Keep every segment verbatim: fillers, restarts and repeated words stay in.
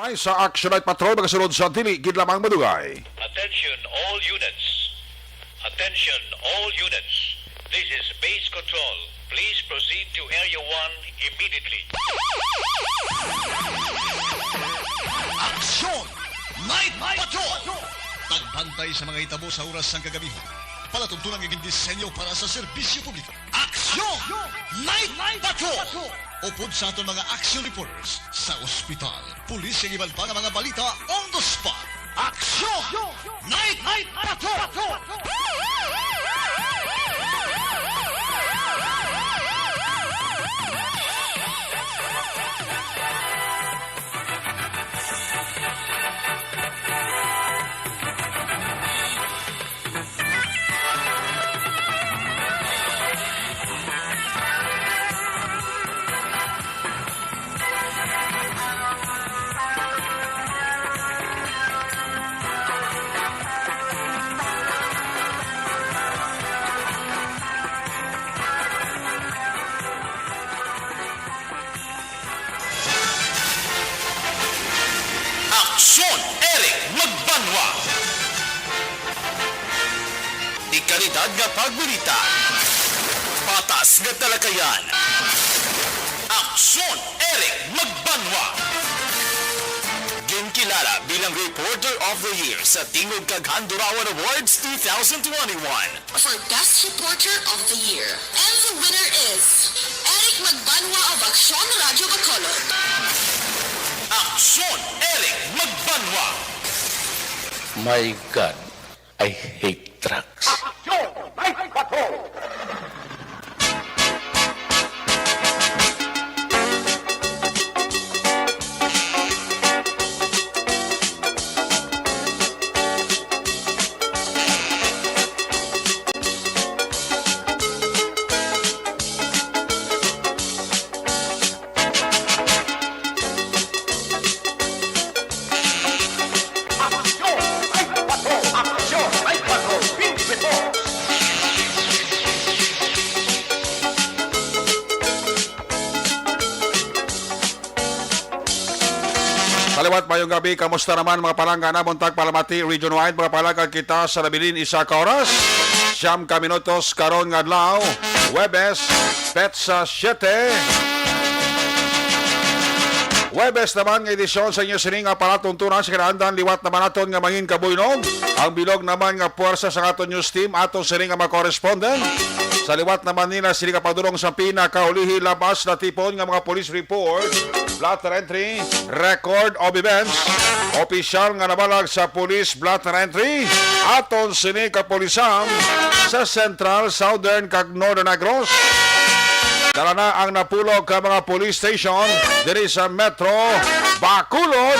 Ay, sa Action Night Patrol, magasunod sa dili gid lamang madugay. Attention all units. Attention all units. This is base control. Please proceed to Area one immediately. Action Night Patrol! Pagbantay sa mga hitabo sa oras sang kagabihan. Palatuntunan nga gindisenyo para sa serbisyo publiko. Action Night Patrol! Upod sa aton mga action reporters sa ospital, pulis, kag iban pa nga mga balita on the spot. Action Night Patrol! Aksyon, Eric Magbanwa. Dekalidad nga pagbalita. Patas nga talakayan. Aksyon, Eric Magbanwa. Ginkilala bilang Reporter of the Year sa Tingog kag Handurawan Awards two thousand twenty-one. For Best Reporter of the Year. And the winner is Eric Magbanwa of Aksyon Radyo Bacolod. Aksyon, Eric Magbanwa. My God, I hate trucks. Aksyon! May bato! Aksyon! May bato! Aksyon! May bato! Pink Report! Sa liwat, mayong gabi. Kamusta naman, mga palangga, na buntag, Palamati Region Wide? Mga palangga, kita sa nabilin isa ka oras, siyam ka minutos karon nga adlaw, Huwebes, petsa siete. Huwebes naman nga edisyon sa inyo sini nga palatuntunan sa kinaandan. Liwat naman naton nga mangin kabuylog ang bilog naman nga puwersa sa aton news team, aton sini nga mga correspondent. Sa liwat naman nila, sini nga padulong sa pinakaulihi, labas na tipon nga mga police report, blotter entry, record of events, opisyal nga nabalag sa police blotter entry, aton sini kapulisan sa Central, Southern, kag Northern Negros. Dala na ang napulo ka mga police station diri sa Metro Bacolod.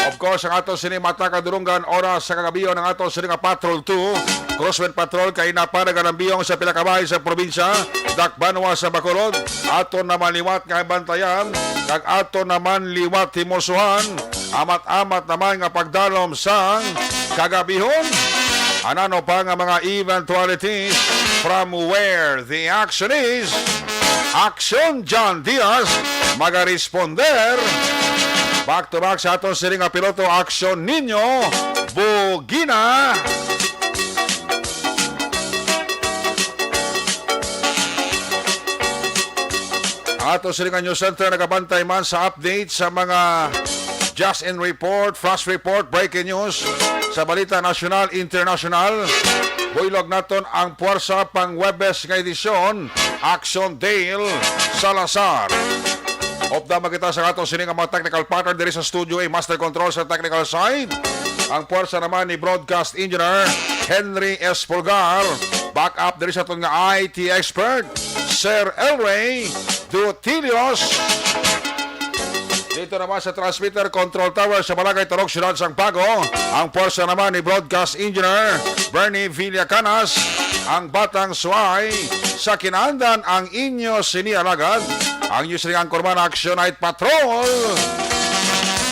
Of course, ang ato sini mata kadurunggan, oras sa kagabion, ang ato sini nga Patrol two, Crosswind Patrol, kay napanagalambiyong sa pila ka bahay sa probinsya, dakbanwa sa Bacolod. Ato naman liwat nga bantayan, kag ato naman liwat himosuhan, amat-amat naman nga pagdalom sang kagabihon. Anano pa nga mga eventualities from where the action is, Action John Diaz magaresponder. Back to back sa aton sini nga piloto, Action Nino Bugina. Ang ato sini nga news center nagabantay man sa update sa mga just in report, flash report, breaking news sa balita nasyonal, internasyonal. Buylog naton ang puwersa pang Huwebes nga edisyon, Action Dale Salazar. Updam kita sa aton sini nga mga technical partner diri sa studio, A, master control sa technical side. Ang puwersa naman ni broadcast engineer Henry S. Pulgar. Back up diri sa aton nga I T expert, Sir Elray Dutilios. Dito naman sa transmitter control tower sa Barangay Tarog, Siyudad sang Bago, ang puwersa naman ni broadcast engineer Bernie Villacanas, ang batang suway sa kinaandan, ang inyo sini alagad, ang inyo sini anchorman, Action Night Patrol.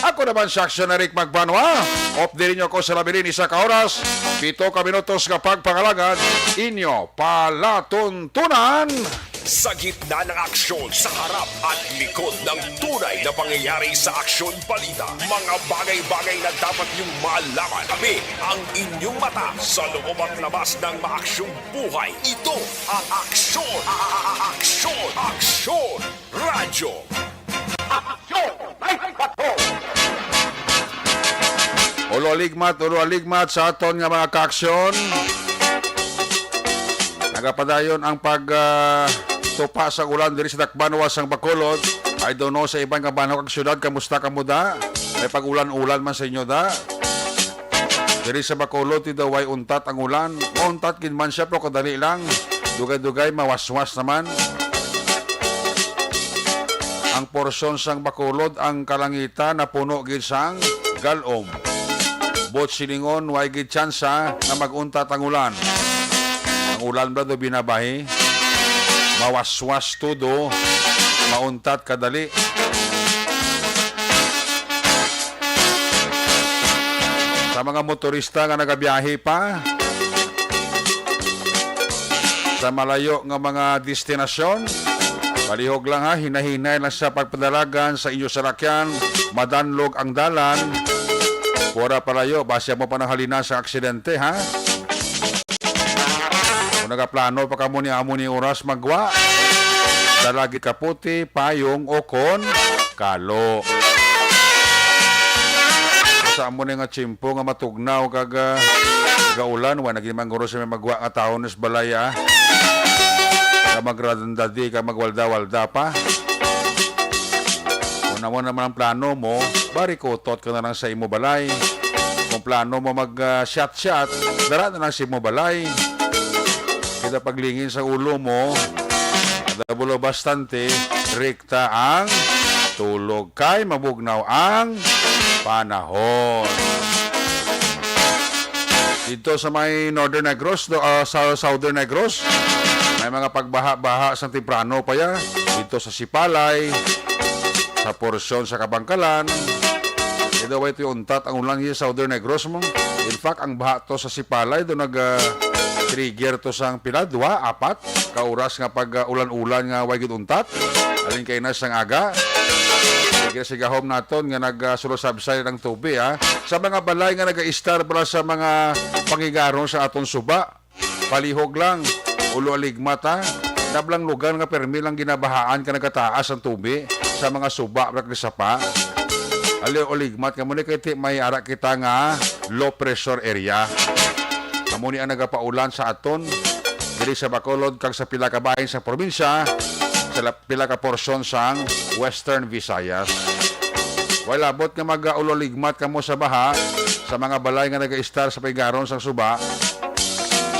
Ako naman si Action Eric Magbanwa. Update ninyo ko sa nabilin isa ka oras, pito ka minutos nga pagpangalagad, inyo palatuntunan. Sa gitna ng aksyon, sa harap at likod ng tunay na pangyayari sa aksyon balita, mga bagay-bagay na dapat niyong malaman. Kami ang inyong mata sa loob at labas ng maaksyong buhay. Ito ang Aksyon, a- a- a- Aksyon, Aksyon Radyo. Aksyon! Ulo aligmat, ulo aligmat sa aton nga mga kaaksyon. Nagapadayon ang pag, ah, tupa sa ulan diri sa Dakbanwa sang Bacolod. I don't know sa iban nga banwa kag syudad, kamusta kamo da? May pag-ulan-ulan man sa inyo da? Diri sa Bacolod, ti daw way untat ang ulan. Mauntat gid man siya, pero kadali lang. Dugay-dugay, mawaswas naman. Ang porsyon sang Bacolod, ang kalangitan napuno gid sang gal-om. Buot silingon, way gid tsansa nga mag-untat ang ulan. Ang ulan ba do binabahi? Mawaswas tudo, mauntat kadali. Sa mga motorista nga nagabiyahe pa sa malayo nga mga destinasyon, palihog lang ha, hinay-hinay lang sa pagpadalagan sa inyo salakyan, madanlog ang dalan. Pura palayo, basi mo pa nang halina sa aksidente, ha? Kung nagaplano pa kamo ni amo ni oras maggwa, dala gid kapote, payong, o kon kalo. Sa amo ni nga tiyempo nga matugnaw kag, ah, gaulan, wa na gid man guro sa may maggwa nga tawo sa balay, ah. Nga magradandadi ka, magwalda-walda pa. Kung amo naman ang plano mo, bari kutot ka na lang sa imo balay. Kung plano mo mag, ah, shot-shot, dara na lang sa imo balay. Kita paglingin sa ulo mo, dabulo bastante, rekta ang tulog kay mabugnaw ang panahon. Dito sa may Northern Negros, do, ah, sa Southern Negros, may mga pagbaha-baha sa temprano pa ya. Dito sa Sipalay, sa porsyon sa Kabangkalan, ito way to untat ang ulan sa Southern Negros mo. In fact, ang baha to sa Sipalay, do nag, ah, trigger to sang pila, dua, apat ka oras nga pag, ah, ulan-ulan nga way gid untat. Alin kay na sang aga. Sige, sigahom naton nga nag, ah, sulusabsay ang tubig, ah. Sa mga balay nga nagaistar bala sa mga pangigaron sa aton suba, palihog lang, ulo aligmat, ha. Nablang lugar nga permi lang ginabahaan ka nagataas ang tubig sa mga suba, bala kag sapa. Ulo aligmat nga mo ni kay ti may ara kita nga low pressure area. Amo ni ang nagapaulan sa aton diri sa Bacolod kag sa pila ka bahin sa probinsya, sa la-, pila ka porsyon sang Western Visayas. Way labot nga mag-ulo aligmat kamo sa baha sa mga balay nga nagaistar sa pangigaron sang suba.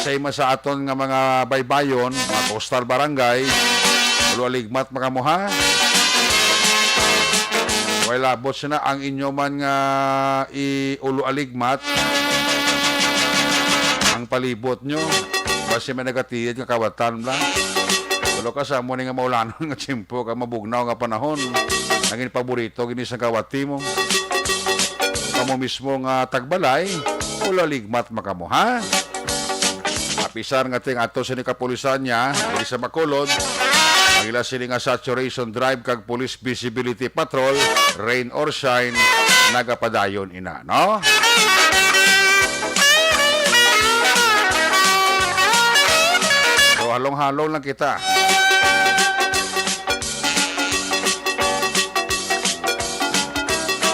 Sa ima sa aton nga mga baybayon, mga coastal barangay, ulo aligmat man kamo, ha? Way labot sina ang inyo man nga i-ulo aligmat ang palibot nyo. Basi may nagatiyad nga kawatan lang. Wala ka sa amo ni nga maulanon nga tiyempo ka mabugnaw nga panahon. Nangin paborito gini sa kawati mo. Kamo mismo nga tagbalay, ulo aligmat man kamo, ha? Apisar nga ting ato sini kapulisan niya, diri sa Bacolod, ang ila sini nga saturation drive kag police visibility patrol, rain or shine, nagapadayon ina, no? So, halong-halong lang kita.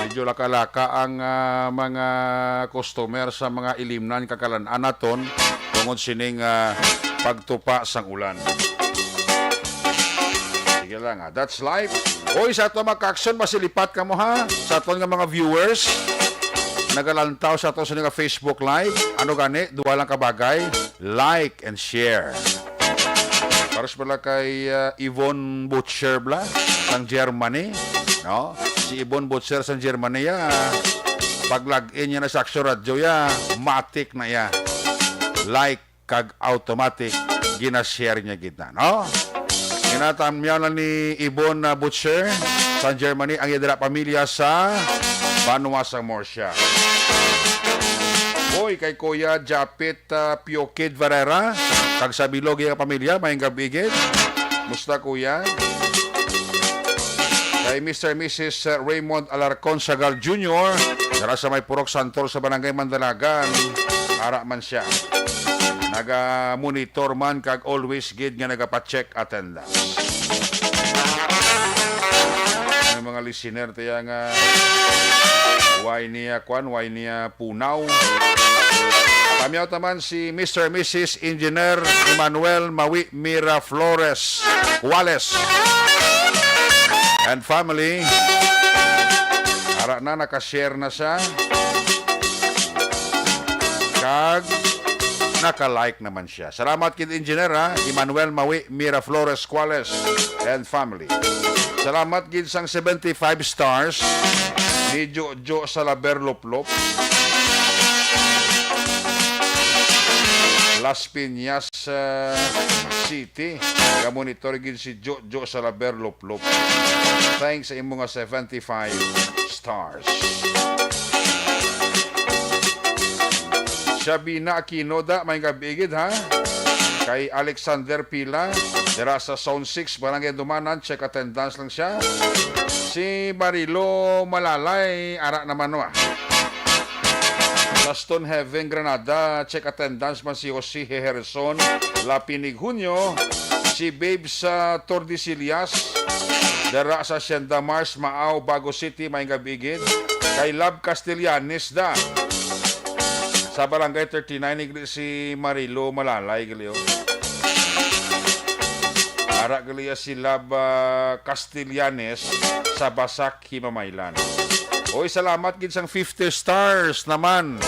Medyo laka-laka ang, ah, mga customer sa mga ilimnan kag kalan-an naton tungod sining, ah, pagtupa sang ulan. Sige lang, ah. That's life. Oy, sa ato mga kaaksyon, masilipat kamo, ha? Sa aton nga mga viewers, nagalantaw sa ato sa nga Facebook Live. Ano gani? Duwa lang ka bagay. Like and share. Pares pala kay, ah, Yvonne Butcher bla, sang Germany, no? Si Yvonne Butcher sang Germany, ya, pag log in niya na sa Aksyon Radyo, ya, matik na ya. Like kag automatic, gina-share niya gid na, no? Ginatamyaw na ni Yvonne, ah, Butcher sang Germany ang iya dira pamilya sa banwa sang Murcia. Oy, kay Kuya Japit, ah, Piokid Varera, kag sa bilog nga pamilya, maayong gab-i gid. Musta, kuya? Kay Mister Missus Raymond Alarcon Sagal Junior, dira sa may Purok Santol sa Barangay Mandalagan, ara man siya. Naga-monitor man kag always gid nga nagapa-check attendance. May mga listener tiya nga way niya kwan, way niya punaw. Pamyaw taman si Mister Missus Engineer Emmanuel Mawi Miraflores Cuales and family. Ara na, naka-share na siya. Kag naka-like naman siya. Salamat gid, Engineer, ha? Emmanuel Mawi Miraflores Cuales and family. Salamat gid sang seventy-five stars ni Jojo Salaber Loplop. Las Piñas, uh, City. Ga-monitor gid si Jojo Salaber Loplop. Thanks sa imo nga seventy-five stars. Shabina Aquino da, may gabi gid, ha? Kay Alexander Pila, dira sa Zone six, Barangay Dumanan, check attendance lang siya. Si Marilo Malalay, ara naman, wa. Sa Stonehaven, Granada, check attendance man si Jose Herson Lapinig Junio, si Babes sa Tordesillas, dira sa Hacienda Mars, Maao, Bago City, may gabi gid. Kay Love Castellanes da. Sa Barangay thirty-nine, igli si Marilo Malalay, gali, oh. Ara gali si Love, ah, Castellanes sa Basak, Himamaylan. Oy, salamat gid sang fifty stars naman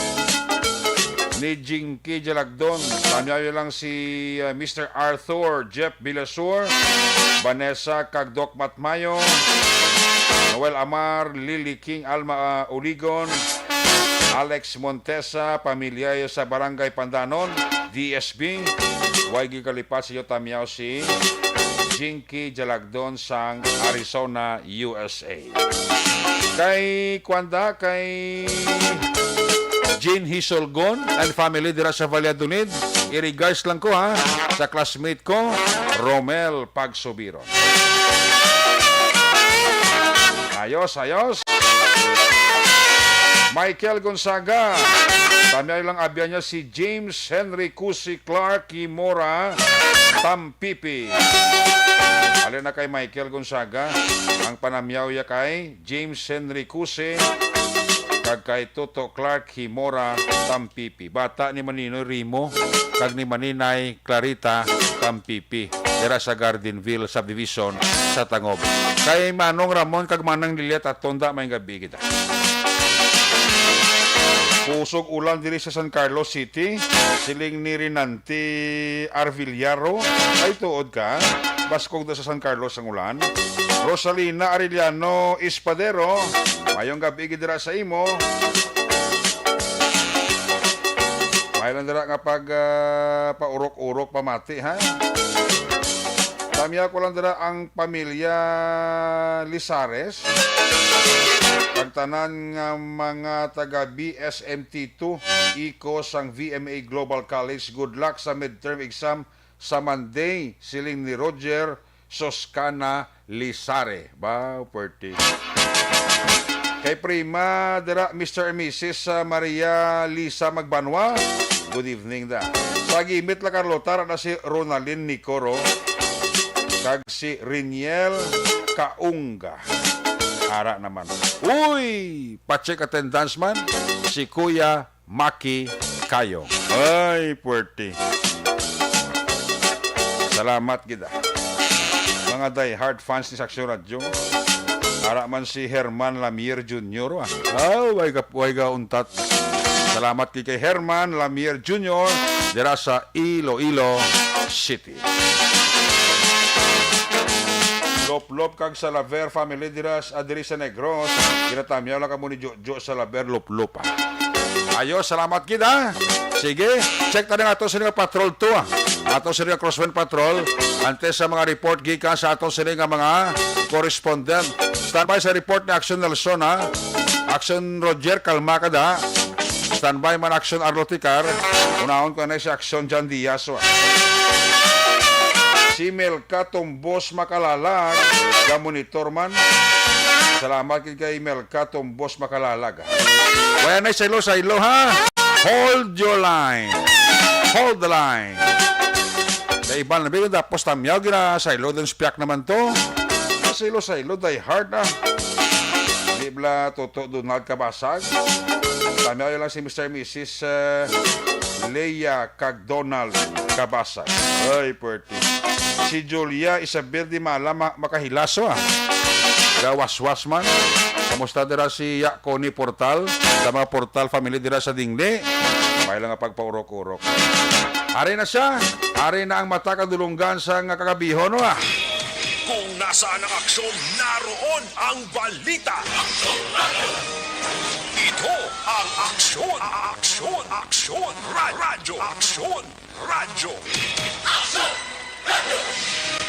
ni Jinky Jalagdon. Pamyaw lang si, ah, Mister Arthur, Jeff Villasur, Vanessa kag Doc Matmayo, Noel Amar, Lily King, Alma, ah, Uligon, Alex Montesa, pamilya sa Barangay Pandanon, D S B. Way gid kalipat sa iyo, tamyaw si Jinky Jalagdon sang Arizona, U S A. Kay Kwanda, kay Jean Hisolgon and family dira sa Valladolid, i-regards lang ko, ha, sa classmate ko, Romel Pagsubiron. Ayos, ayos. Michael Gonzaga. Tamyaw lang abyan niya si James Henry Cusi Clark Kimora Tampipi. Alin na kay Michael Gonzaga, ang panamyaw ya kay James Henry Cusi kag kay Toto Clark Kimora Tampipi. Bata ni Maninoy Rimo kag ni Maninay Clarita Tampipi, dira sa Gardenville Subdivision sa Tangob. Kay Manong Ramon kag Manang Lilia Tatonda, may gabi kita. Pusog ulan diri sa San Carlos City, siling ni Rinanti Arvillaro. Ay, tuod ka? Baskog daw sa San Carlos ang ulan. Rosalina Arellano Espadero, mayong gabi gid dira sa imo. May lang dira nga pag, ah, paurok-urok pamati, ha? Tamya ko lang dira ang pamilya Lizares, ang tanan nga mga taga B S M T two, iko sang V M A Global College. Good luck sa midterm exam sa Monday, siling ni Roger Soscana Lizare. Ba, pwerte. Kay prima dira, Mister and Missus, ah, Maria Lisa Magbanwa. Good evening da. Sa Gimit, La Carlota, na si Ronaldin Nicoro kag si Riniel Kaunga. Ara naman. Uy! Pa-check attendance man si Kuya Maki Kayo. Ay, puwerte. Salamat gid, ah. Mga diehard fans ni Saksyo Radyo. Ara man si Herman Lamier Junior, ah. Ah, way ka, way ka untat. Salamat gid kay Herman Lamier Junior dira sa Iloilo City. Loplop kag Salaver family dira sa, diri sa Negros. Ginatamyaw lang kamo ni Jojo Salaver Loplop, ah. Ayo, salamat gid, ha. Sige, check ta nga ato sini nga patrol two, ah. Ato sini nga Crosswind Patrol. Antes sa mga report gikan sa ato sini nga mga correspondent. Standby sa report ni Action Nelson, ha. Action Roger, kalma ka da. Standby man, Action Arlo Ticar. Unahon ko na si Action John Diaz, wa. Si Melka Tumbos Makalalag, ga-monitor man. Salamat gid kay Melka Tumbos Makalalag. Wala na saylo-saylo, ha? Hold your line. Hold the line. Kay iban na bilang tapos tamyaw, ginasaylo din spiak naman to. Saylo-saylo, die hard, ah. Hindi bla Toto Donald Kabasag. Tamyaw lang si Mister Missus, eh, Leia kag Donald Kabasag. Ay, pwerte. Si Julia Isabel di mala ma-, makahilaso, ah. Gawaswas man. Kamusta dira si Ya Connie Portal? Sa mga Portal family dira sa Dingli. May lang nga pagpaurok-urok. Ari na siya. Ari na ang mata kag dulunggan sa nga kagabihon, ah. Kung nasaan ang aksyon, naroon ang balita. Ito ang Aksyon, Aksyon, Aksyon, Ra-, Radyo, Aksyon, Radyo.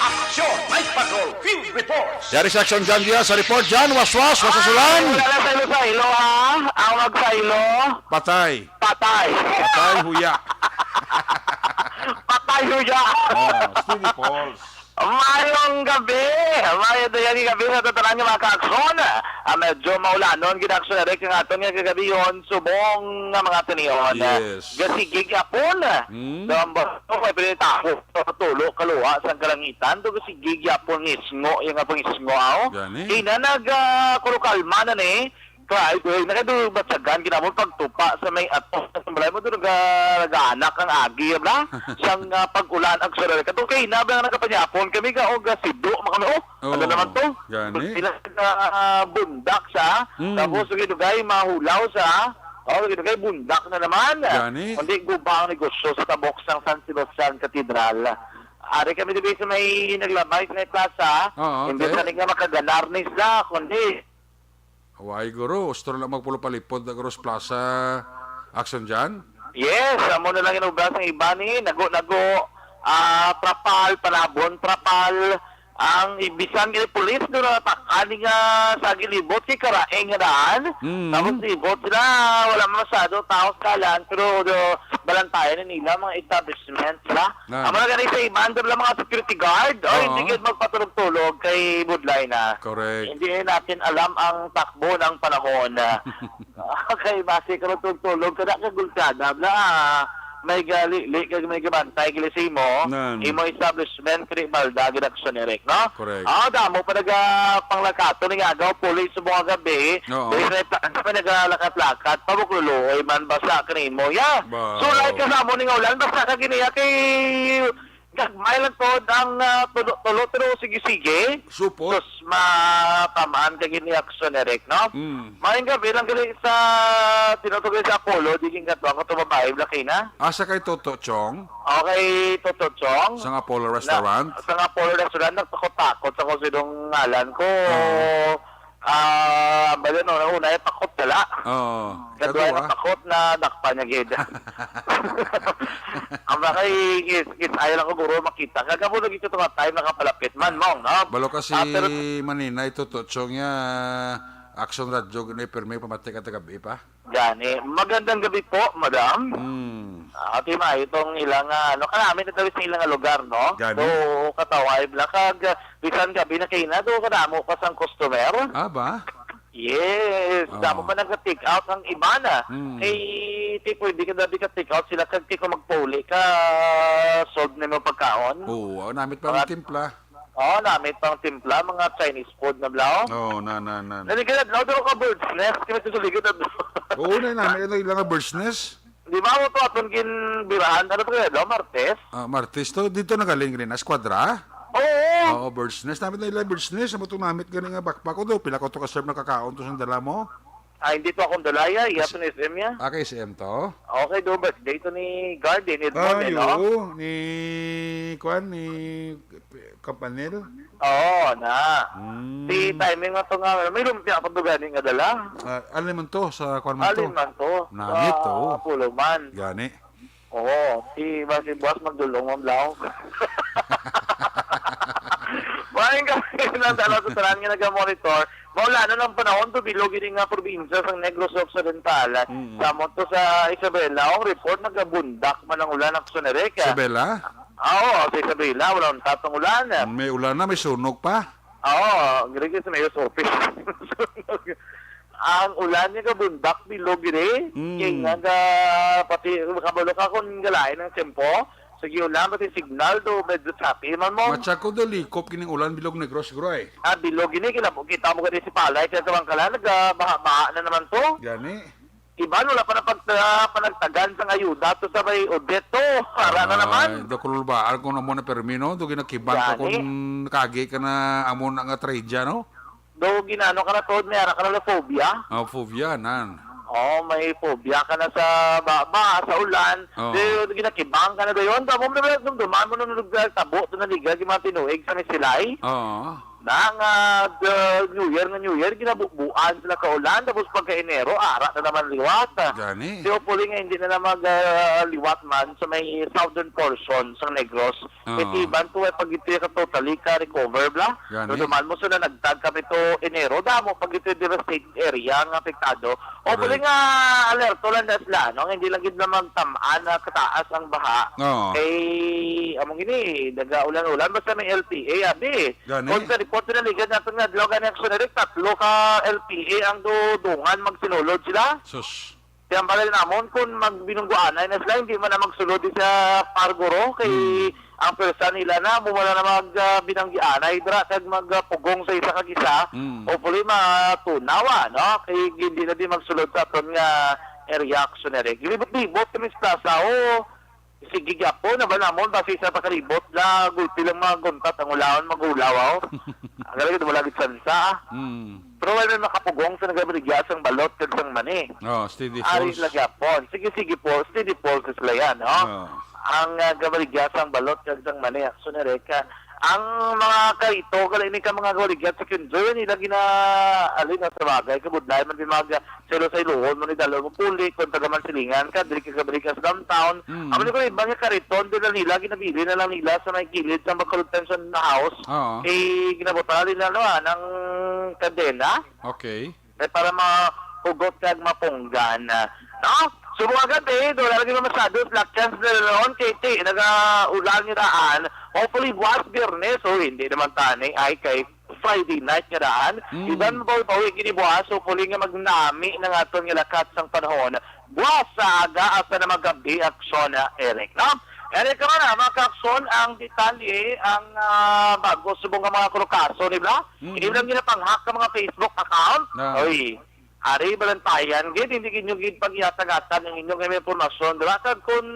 Aksyon, Mike Patrol, Field Reports. Yari sa Aksyon John Diaz sa report. John, waswas, waswas ulan. Wala na saylo-saylo, ha? Ang magsaylo, Patay. Patay. Patay, huya. Patay, huya. Oh, Speedy Falls. Mayong gabi! Mayong dayang gabi sa tanan nga mga kaakson. Ah, medyo maulanon gid aksyon na rin ang aton nga kagabihon, subong nga mga tinion. Yes. Gasigi gyapon. Hmm? So, ang bato may pinitaho sa tulo kaluha sang kalangitan. Do gasigi gyapon ngisngo, yung nga pangisngo, aw. Gani. Ina nag, ah, kurukalma na ni. Kay, kay, nakadu batsagan ginamon pagtupa sa may ato sa balay mo, doon naga-, nagaanak ang agi, bla? Sang, ah, pag-ulan ang sulod. Kato kay na, bla, nagapanyapon kami, ga, o, ga, sido, man kami, oh. Oo, ano naman to? Gani. Sila, ah, bundak sa, Mm. tapos, dugay-dugay, mahulaw sa, oh, dugay-dugay, bundak na naman. Gani. Kundi guba ang negosyo sa tabok sang San Sebastian Cathedral. Ari kami dito sa may naglabay sa may plaza, Oo, hindi okay. Sa nga makaganar ni sila, kundi Why, guro? Gusto na lang magpulupalipod na, guro, sa plaza action dyan? Yes, amo na lang inubra sang iba ni, nago-nago, ah, trapal, panabon, trapal, ang ibisan nga pulis do na tak-, ani nga sa gilibot kay karaing nga daan. Mm. Tapos libot sila, wala man masyado tao sa kalan, pero do, balantayan ni nila mga establishment sila. Nan. Amo na gani sa iban, dala mga security guard. O, Oo. Hindi gid magpatulog-tulog kay budlay na. Correct. Hindi natin alam ang takbo ng panahon. Okay, basi ka matulog-tulog, kada ka gulkada, bla, may gali-, li-, kag may gabantay, gali sa imo, Nan. Imo establishment, kri balda, gid aksyon, Eric, no? Correct. Ah, damo pa naga panglakaton ni agaw, pulis sa mga gabi. Oo. Dahil may ta-, may nagalakat-lakat, pabukluluoy man, basa ka nimo. Yeah. Wow. So, like ka sa amo ning ulan, basta ka giniya kay gagmay lang to, ang, ah, tulo-tulo, pero sige-sige. Supot. Sus, matamaan ka gini aksyon, Eric, no? Mm. Maayong gabi lang gali sa tinutukoy sa Apollo, di king katuwang ko to babae, Blakina. Asa kay Toto Chong? Okay, Toto Chong. Sa Apollo Na, Restaurant? Sa Apollo Restaurant, nagtakot-takot ako sa idong ngalan ko. Oo. Ah, bali, no, una, eh, takot sila. Oo. Kadua, Kadua. Takot na dakpan niya gid. Ang mga kay, is, is, ayaw lang ko, guro, makita. Kagamo lagi ito nga time nakapalapit man, mong, no? Balo kasi Ah, pero manina, ito, Tochong niya, Action Radio, gini, pirmi, pamati ka tagabi pa. Gani. Magandang gabi po, madam. Hmm. Ah, ati maayo itong ilang, ah, ano, kanami na tawis sa ilang lugar, no? Gani. So, kataway, bla, kag, bisan gabi na kayo na, do, kadamo pa sang customer. Ah, ba? Yes, Oo. Damo pa nagka-take out ang iba na. Hmm. Eh, ti pwede ka dabi ka-take out sila kag ti ko magpauli ka, solve na mo pagkaon. Oo, namit pa Mga ang timpla. Oo, namit pang timpla, mga Chinese food na blaw. Oo, na, na, na, na. Naligalad, no? Doon ka bird's nest, kami sa suligod na doon. Oo, na, namit na ilang bird's nest. Di ba mo to aton ginbirahan? Ano to kaya daw? Martes? Ah, Martes to. Dito nagaling rin, Esquadra? Oo. Oo, bird's nest. Namit na ilang bird's nest. Amo itong namit gani nga backpack ko do. Pila ko to ka-serve nakakaon to sa dala mo? Ah, hindi to akong dalaya. Iya Kasi to ni S M niya. Ah, kay S M to? Okay, do birthday to ni Garden, Edmond, Ay, eh, no? Oo. Ni, kuan, ni Campanil? Oo, na. Hmm. Si timing nga to nga, may lumpia pa to gani nga dala. Ah, alin man to? Sa kuan man to? Alin man to? Namit Sa to. Pulo man. Gani. Oo, si, ba, si Boss magdulong, Ma'am Lau. Maayong gabi lang sa tanan nga naga-monitor. Maulanon ang panahon, to bilog ini nga probinsya sa Negros Occidental. Mm. Sa monto sa Isabela, ang report nagabundak man ang ulan, Action Eric. Isabela? Ah, oo, sa Isabela, wala ang tatong ulan. May ulan na, may sunog pa. Oo, ang galing sa mayor's office. Ang ulan nga gabundak bilog gini. Mm. Kay nga ga-, pati makabalo ka kung galain ang tiyempo. Sige, ulan, pati signal do, medyo choppy man mo. Matsa ko do, likop kining ulan, bilog Negros, siguro, eh. Ah, bilog gini, kinabo-, kita mo gani si Palay, kaya sa Bangkalan, nagabaha-baha na naman to. Gani. Iban, wala pa na pag-, ah, panagtagan sang ayuda to sa may Odette to. Ara na naman. Ay, do kululbaan ko na mo na permi, no? Do ginakibang ka Gani. Kung kagi ka na amo na nga trahedya, no? Do ginano ka na to, may ara ka na phobia. Oh, phobia, nan. Oh, may phobia ka na sa baba, sa ulan. Oh. Di, ginakibang ka na dayon. Tamo mo na, dumduman mo na nung tabo, to naliga, yung mga tinuig sa may silay. Oo. Na nga, uh, New Year nga New Year, ginabubuan sila ka ulan, tapos pagka Enero, ara na naman liwat. Gani. Di hopefully nga hindi na na mag, uh, liwat man sa may southern portion sa Negros. Oo. Kay iban to, eh, pag ito ka totally ka recover, bla? Gani. So, duman mo sila nagtag kami to Enero, damo pag ito yung devastated area nga apektado. Hopefully Correct. Nga alerto lang na sila, no? Hindi lang gid na magtamaan na kataas ang baha. Oo. Kay, among ini, nagaulan-ulan, basta may L T A, abi. Gani. Kung sa report na ligad natin nga adlaw, gani ang sunod, tatlo ka L T A ang dudungan magsinulod sila. Sus. Kaya ang balay namon, kung magbinungguanay na sila, hindi man na magsulod di sa Parguro, kay Hmm. Ang pwersa nila na, mo wala na mag, ah, binanggianay dira, kag magpugong sa isa kag isa. Hmm. Hopefully, matunawa, no? Kay hindi na di magsulod sa aton nga area action area. Gilibot-libot kami sa plaza, oh. Sige gyapon, na ba namon, basi sa pakalibot na, gulpi lang mga guntat ang ulaon, mag-ulaw, oh. Ang galing, wala gid sansa, ah. Hmm. Pero wala may makapugong sa nagabaligya sang balot kag sang mani. Oh, steady Ari falls. Lagi apon. Sige, sige po, steady falls sa sila yan, no? Oh. Ang, ah, gabaligya sang balot kag sang mani, action area ka. Ang mga karito, kala ini ka mga gabaligya sa Quinjoy, nila gina, alin, sa bagay, kabudlay man di mga silo sa iluhon mo ni dalo mo puli, kung taga Mansilingan ka, dili ka gabaligya sa downtown. Mm. Amo ni ko, ibang nga kariton, di na nila, ginabili na lang nila sa may kilid sa Bacolod Pension House. Oo. Eh, ginabutan nila, no, ah, ng kadena. Okay. Eh, para mahugot kag mapunggan. No? So, mga gabi, doon lang yung masyado, slack chance na noon, K T, nag-ulan nga daan. Hopefully, buwas, Biyernes, so, hindi naman tani, ay kay Friday night nga daan. Mm. Iban mo bawi-bawi gini buwas, hopefully nga magnami na nga aton nga lakat sang panahon. Buwas sa aga, hasta na magabi, aksyon, ah, Eric, no? Eric, karon na, mga kaksyon, ang detalye, ang, ah, bago subong nga mga kulukaso, di ba? Mm. Hindi lang ginapanghak ang mga Facebook account. No. Oy, ari, balantayan, gid, hindi gid nyo gid pag-ihatag-hatag ang inyong mga impormasyon, di ba? Kag kung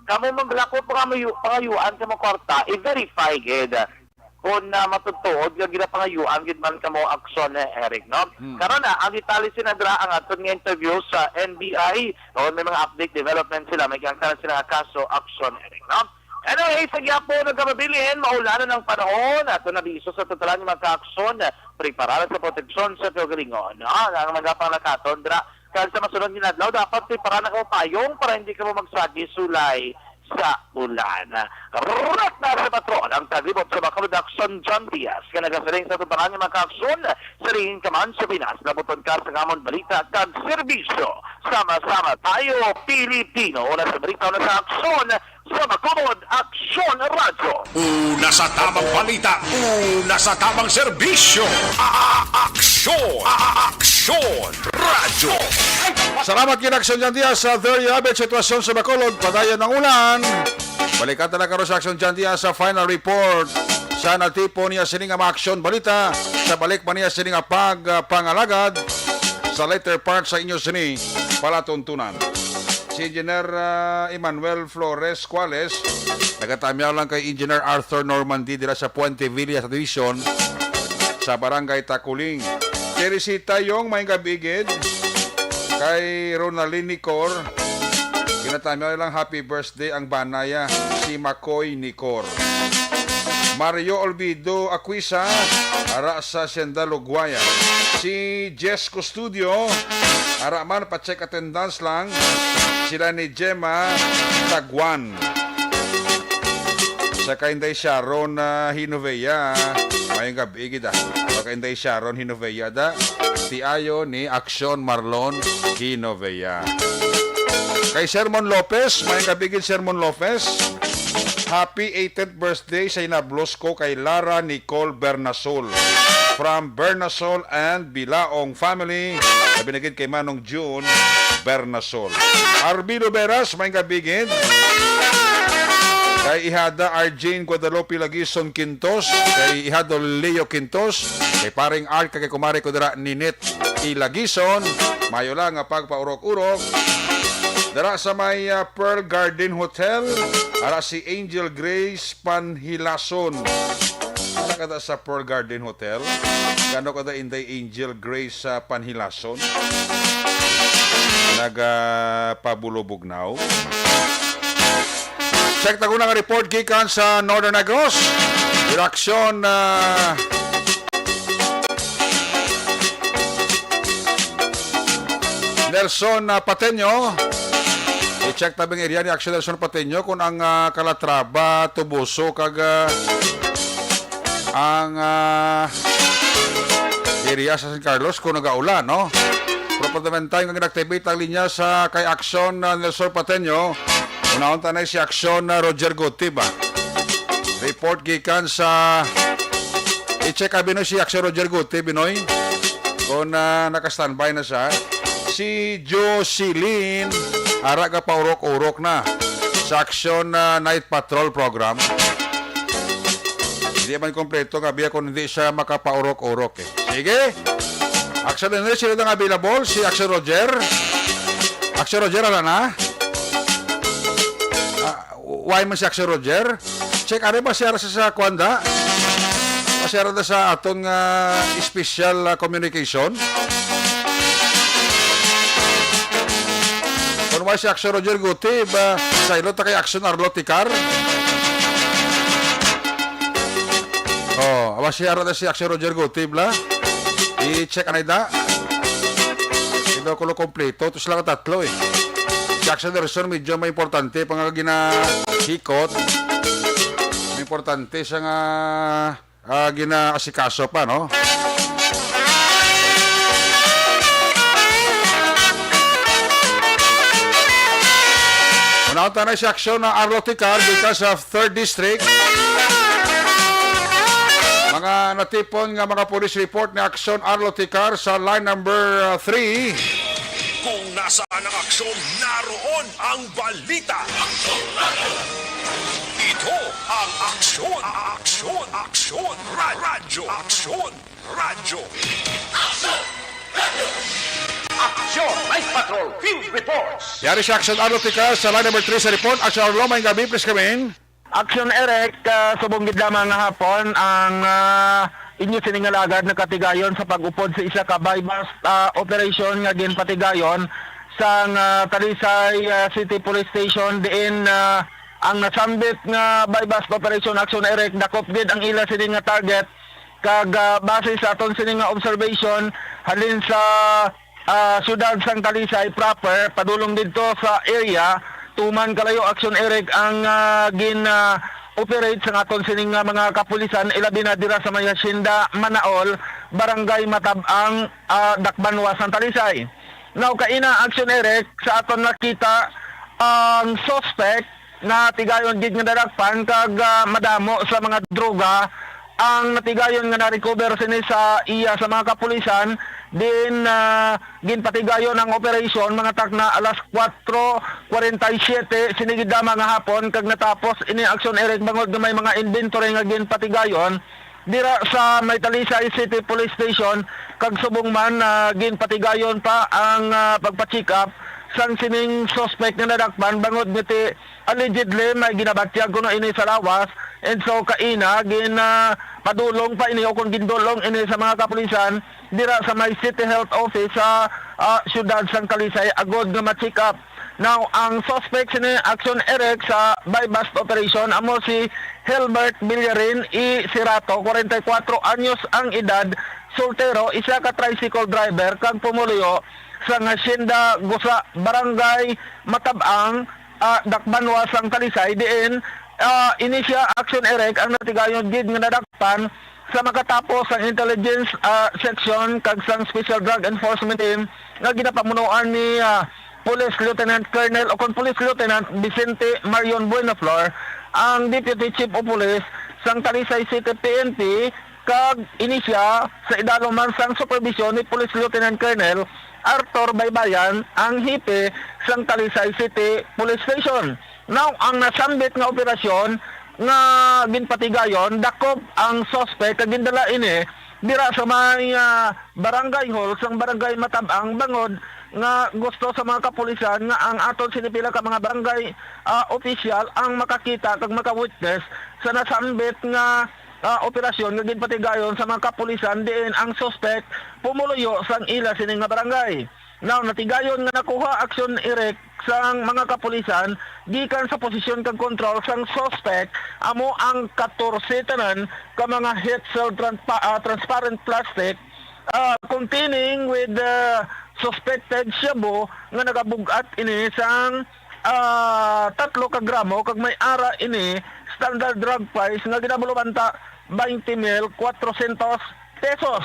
kamo man bala ko, pangamuyo-, pangayuan sa mga kwarta, i-verify, gid. Kung, ah, matutuod nga ginapangayuan gid man kamo aksyon ni Eric, no? Hmm. Karon na, ang detalye sina dira ang aton nga interview sa N B I. Kung may mga update development sila, may kangkanan sila nga kaso, aksyon, Eric, no? Anyway, sa gyapon, nagkamabilin, maulanan ang panahon. Ato na biso sa totalan nga mga kaaksyon, preparar sa proteksyon sa kaugalingon, no? Ang nagapanglakaton dira, kag sa masunod nga adlaw, dapat preparar na kamo payong para hindi kamo magsagi sulay sa ulan. Rat na sa patron ang taglibot sa Bacolod Aksyon, John Diaz, nga nagasiling sa tubaran nga mga kaaksyon, siling ka man sa Pinas, labuton ka sa kamon balita kag serbisyo. Sama-sama tayo, Pilipino. Una sa balita, una sa aksyon, sa Bacolod Aksyon Radyo. Una sa tamang balita, una sa tamang serbisyo. A-, a-, aksyon, a-, a-, aksyon. Radyo. Salamat kay Aksyon John Diaz. Sa, there you have it, sitwasyon sa Bacolod, padayon ang ulan. Balikan ta na karon sa Aksyon John Diaz sa final report. Sa natipon niya sini nga mga aksyon balita, sa balik pa niya sini nga pag, ah, pangalagad sa later part sa inyo sini palatuntunan. Si Engineer, ah, Emmanuel Flores Cuales, nagatamyaw lang kay Engineer Arthur Normandy dira sa Puente Villa sa Division, sa Barangay Taculing. Teresita Yong, may gabigid. Kay Ronaldin Nicor, ginatamyaw lang happy birthday ang banaya, si Makoy Nicor. Mario Olvido Aquisa, ara sa Hacienda Lugwaya. Si Jess Custodio, ara man pa-check attendance lang. Sila ni Gemma Taguan. Sa kay Inday Sharon, ah, Hinovea, mayong gabi gid, ah. Sa kay Inday Sharon Hinovea da, ti ayo ni Aksyon Marlon Hinovea. Kay Sermon Lopez, may kabigin Sermon Lopez. Happy eighteenth birthday sa hinablos ko kay Lara Nicole Bernasol. From Bernasol and Bilaong family. Sabi na gid kay Manong June Bernasol. Arvilo Veras, may kabigin. Kay Ihada Arjane Guadalupe Lagison Quintos, kay Ihado Leo Quintos, kay Paring Art, kay Kumare ko dira Ninit Ilagison, mayo lang nga pagpaurok-urok. Dara sa may, ah, Pearl Garden Hotel, ara si Angel Grace Panhilason. Ano kada sa Pearl Garden Hotel? Gano kada Inday Angel Grace sa Panhilason? Nagapabulubog now. Check ta ko na nga report gikan sa Northern Negros. Direksyon, ah, Nelson, ah, Pateno. I-check ta bang area ni Action Nelson Pateno kung ang, ah, Calatrava, Toboso, kag, ah, ang, ah, area sa San Carlos kung nagaulan, no? Pero for the meantime, nga gin-activate ang linya sa kay Action, ah, Nelson Pateno, unahon ta na si Action, ah, Roger Gutib, ah. Report gikan sa, i-check abi no si Action Roger Gutib, Binoy. Kung, ah, naka-standby na siya. Si Jocelyn, ara ka paurok-urok na sa Action, ah, Night Patrol Program. Hindi man kompleto nga biya kung hindi siya makapaurok-urok, eh. Sige. Action Enric, sino nang available? Si Action Roger. Action Roger, ala na? Ah, why man si Action Roger? Check, ano ba siya sa, sa kwanda? Masira na sa aton nga special, ah, communication. Kung wala si Action Roger Gutib, ah, sa ilo ta kay Action Arlo Ticar. Oh, awa si ara na si Action Roger Gutib la. I-check anay da. Ito ko lo kompleto. Ito sila ka tatlo eh. Si Action Anderson medyo may importante pa nga ginahikot. May importante siya nga, ah, ginaasikaso pa, no? Unahon ta na si Action na Arlo Ticar gikan sa Third District. Mga natipon nga mga police report ni Action Arlo Ticar sa line number, uh, three. Kung nasaan ang aksyon, naroon ang balita. Ito ang Aksyon, Aksyon, Aksyon, Ra-, Radyo, Aksyon, Radyo. Action Night Patrol Field Reports. Yari si Action Arlo Ticar sa line number three sa report. Action Arlo, may gabi, please come in. Action Eric, ah, subong gid lamang nga hapon ang, ah, inyo sini nga lagad nagkatigayon sa pag-upod sa isa ka buy-bust, ah, operation nga ginpatigayon sang, ah, Talisay, ah, City Police Station, diin, ah, ang nasambit nga buy-bust operation, Action Eric, dakop gid ang ila sini nga target, kag, ah, base sa aton sini nga observation halin sa ah, siyudad sang Talisay proper, padulong didto sa area, tuman kalayo, Action Eric, ang, ah, gin, ah, operate sang aton sining nga mga kapulisan, ilabi na dira sa may Hacienda Manaol, Barangay Matab-ang, ah, Dakbanwa sang Talisay. Now, kaina, Action Eric, sa aton nakita, ang suspect natigayon gid nga nadakpan kag, ah, madamo sa mga droga ang natigayon nga na-recover sini sa iya sa mga kapulisan. Din, ah, ginpatigayon ang operasyon mga takna alas kuwatro kwarenta y siyete sini gid lamang nga hapon, kag natapos ini aksyon, Eric, bangod nga may mga inventory nga ginpatigayon dira sa may Talisay City Police Station, kag subong man, ah, ginpatigayon pa ang, ah, pagpa-check up sang sining suspect nga nadakpan bangod nga ti allegedly may ginabatyag kuno ini sa lawas. And so, kaina, gin, ah, padulong pa ini o kung gindulong ini sa mga kapulisan dira sa may City Health Office sa, ah, siyudad sang Talisay agod nga ma-check up. Now, ang suspect sini aksyon, Eric, sa buy-bust operation amo si Helbert Villarin y Serato, kwarenta y kuwatro anyos ang edad, soltero, isa ka tricycle driver, kag pumuluyo sa Hacienda Gusa, Barangay Matab-ang, ah, Dakbanwa sang Talisay, diin, ah, ini siya, aksyon, Eric, ang natigayon gid nga nadakpan sa makatapos sang intelligence, ah, section kag sang Special Drug Enforcement Team nga ginapamunuan ni, ah, Police Lieutenant Colonel o kon Police Lieutenant Vicente Marion Buenaflor, ang Deputy Chief of Police sang Talisay City P N P, kag ini siya sa idalom man sang superbisyon ni Police Lieutenant Colonel Arthur Baybayan, ang hepe sang Talisay City Police Station. Now, ang nasambit nga operasyon nga ginpatigayon, dakop ang suspect kag gindala ini dira sa may, ah, barangay hall sang Barangay Matab-ang, bangod nga gusto sa mga kapulisan nga ang aton sini pila ka mga barangay, ah, opisyal ang makakita kag maka-witness sa nasambit nga, ah, operasyon nga ginpatigayon sa mga kapulisan, diin ang suspect pumuluyo sang ila sini nga barangay. Now, natigayon nga nakuha aksyon, Eric, sang mga kapulisan gikan sa posisyon kag kontrol sang suspect amo ang katorse tanan ka mga heat-sealed tran-, pa-, ah, transparent plastic, ah, containing with, ah, suspected shabu nga nagabug-at ini sang, ah, tatlo ka gramo kag may ara ini standard drug price nga ginabulubanta twenty mil, kwatrosyentos pesos.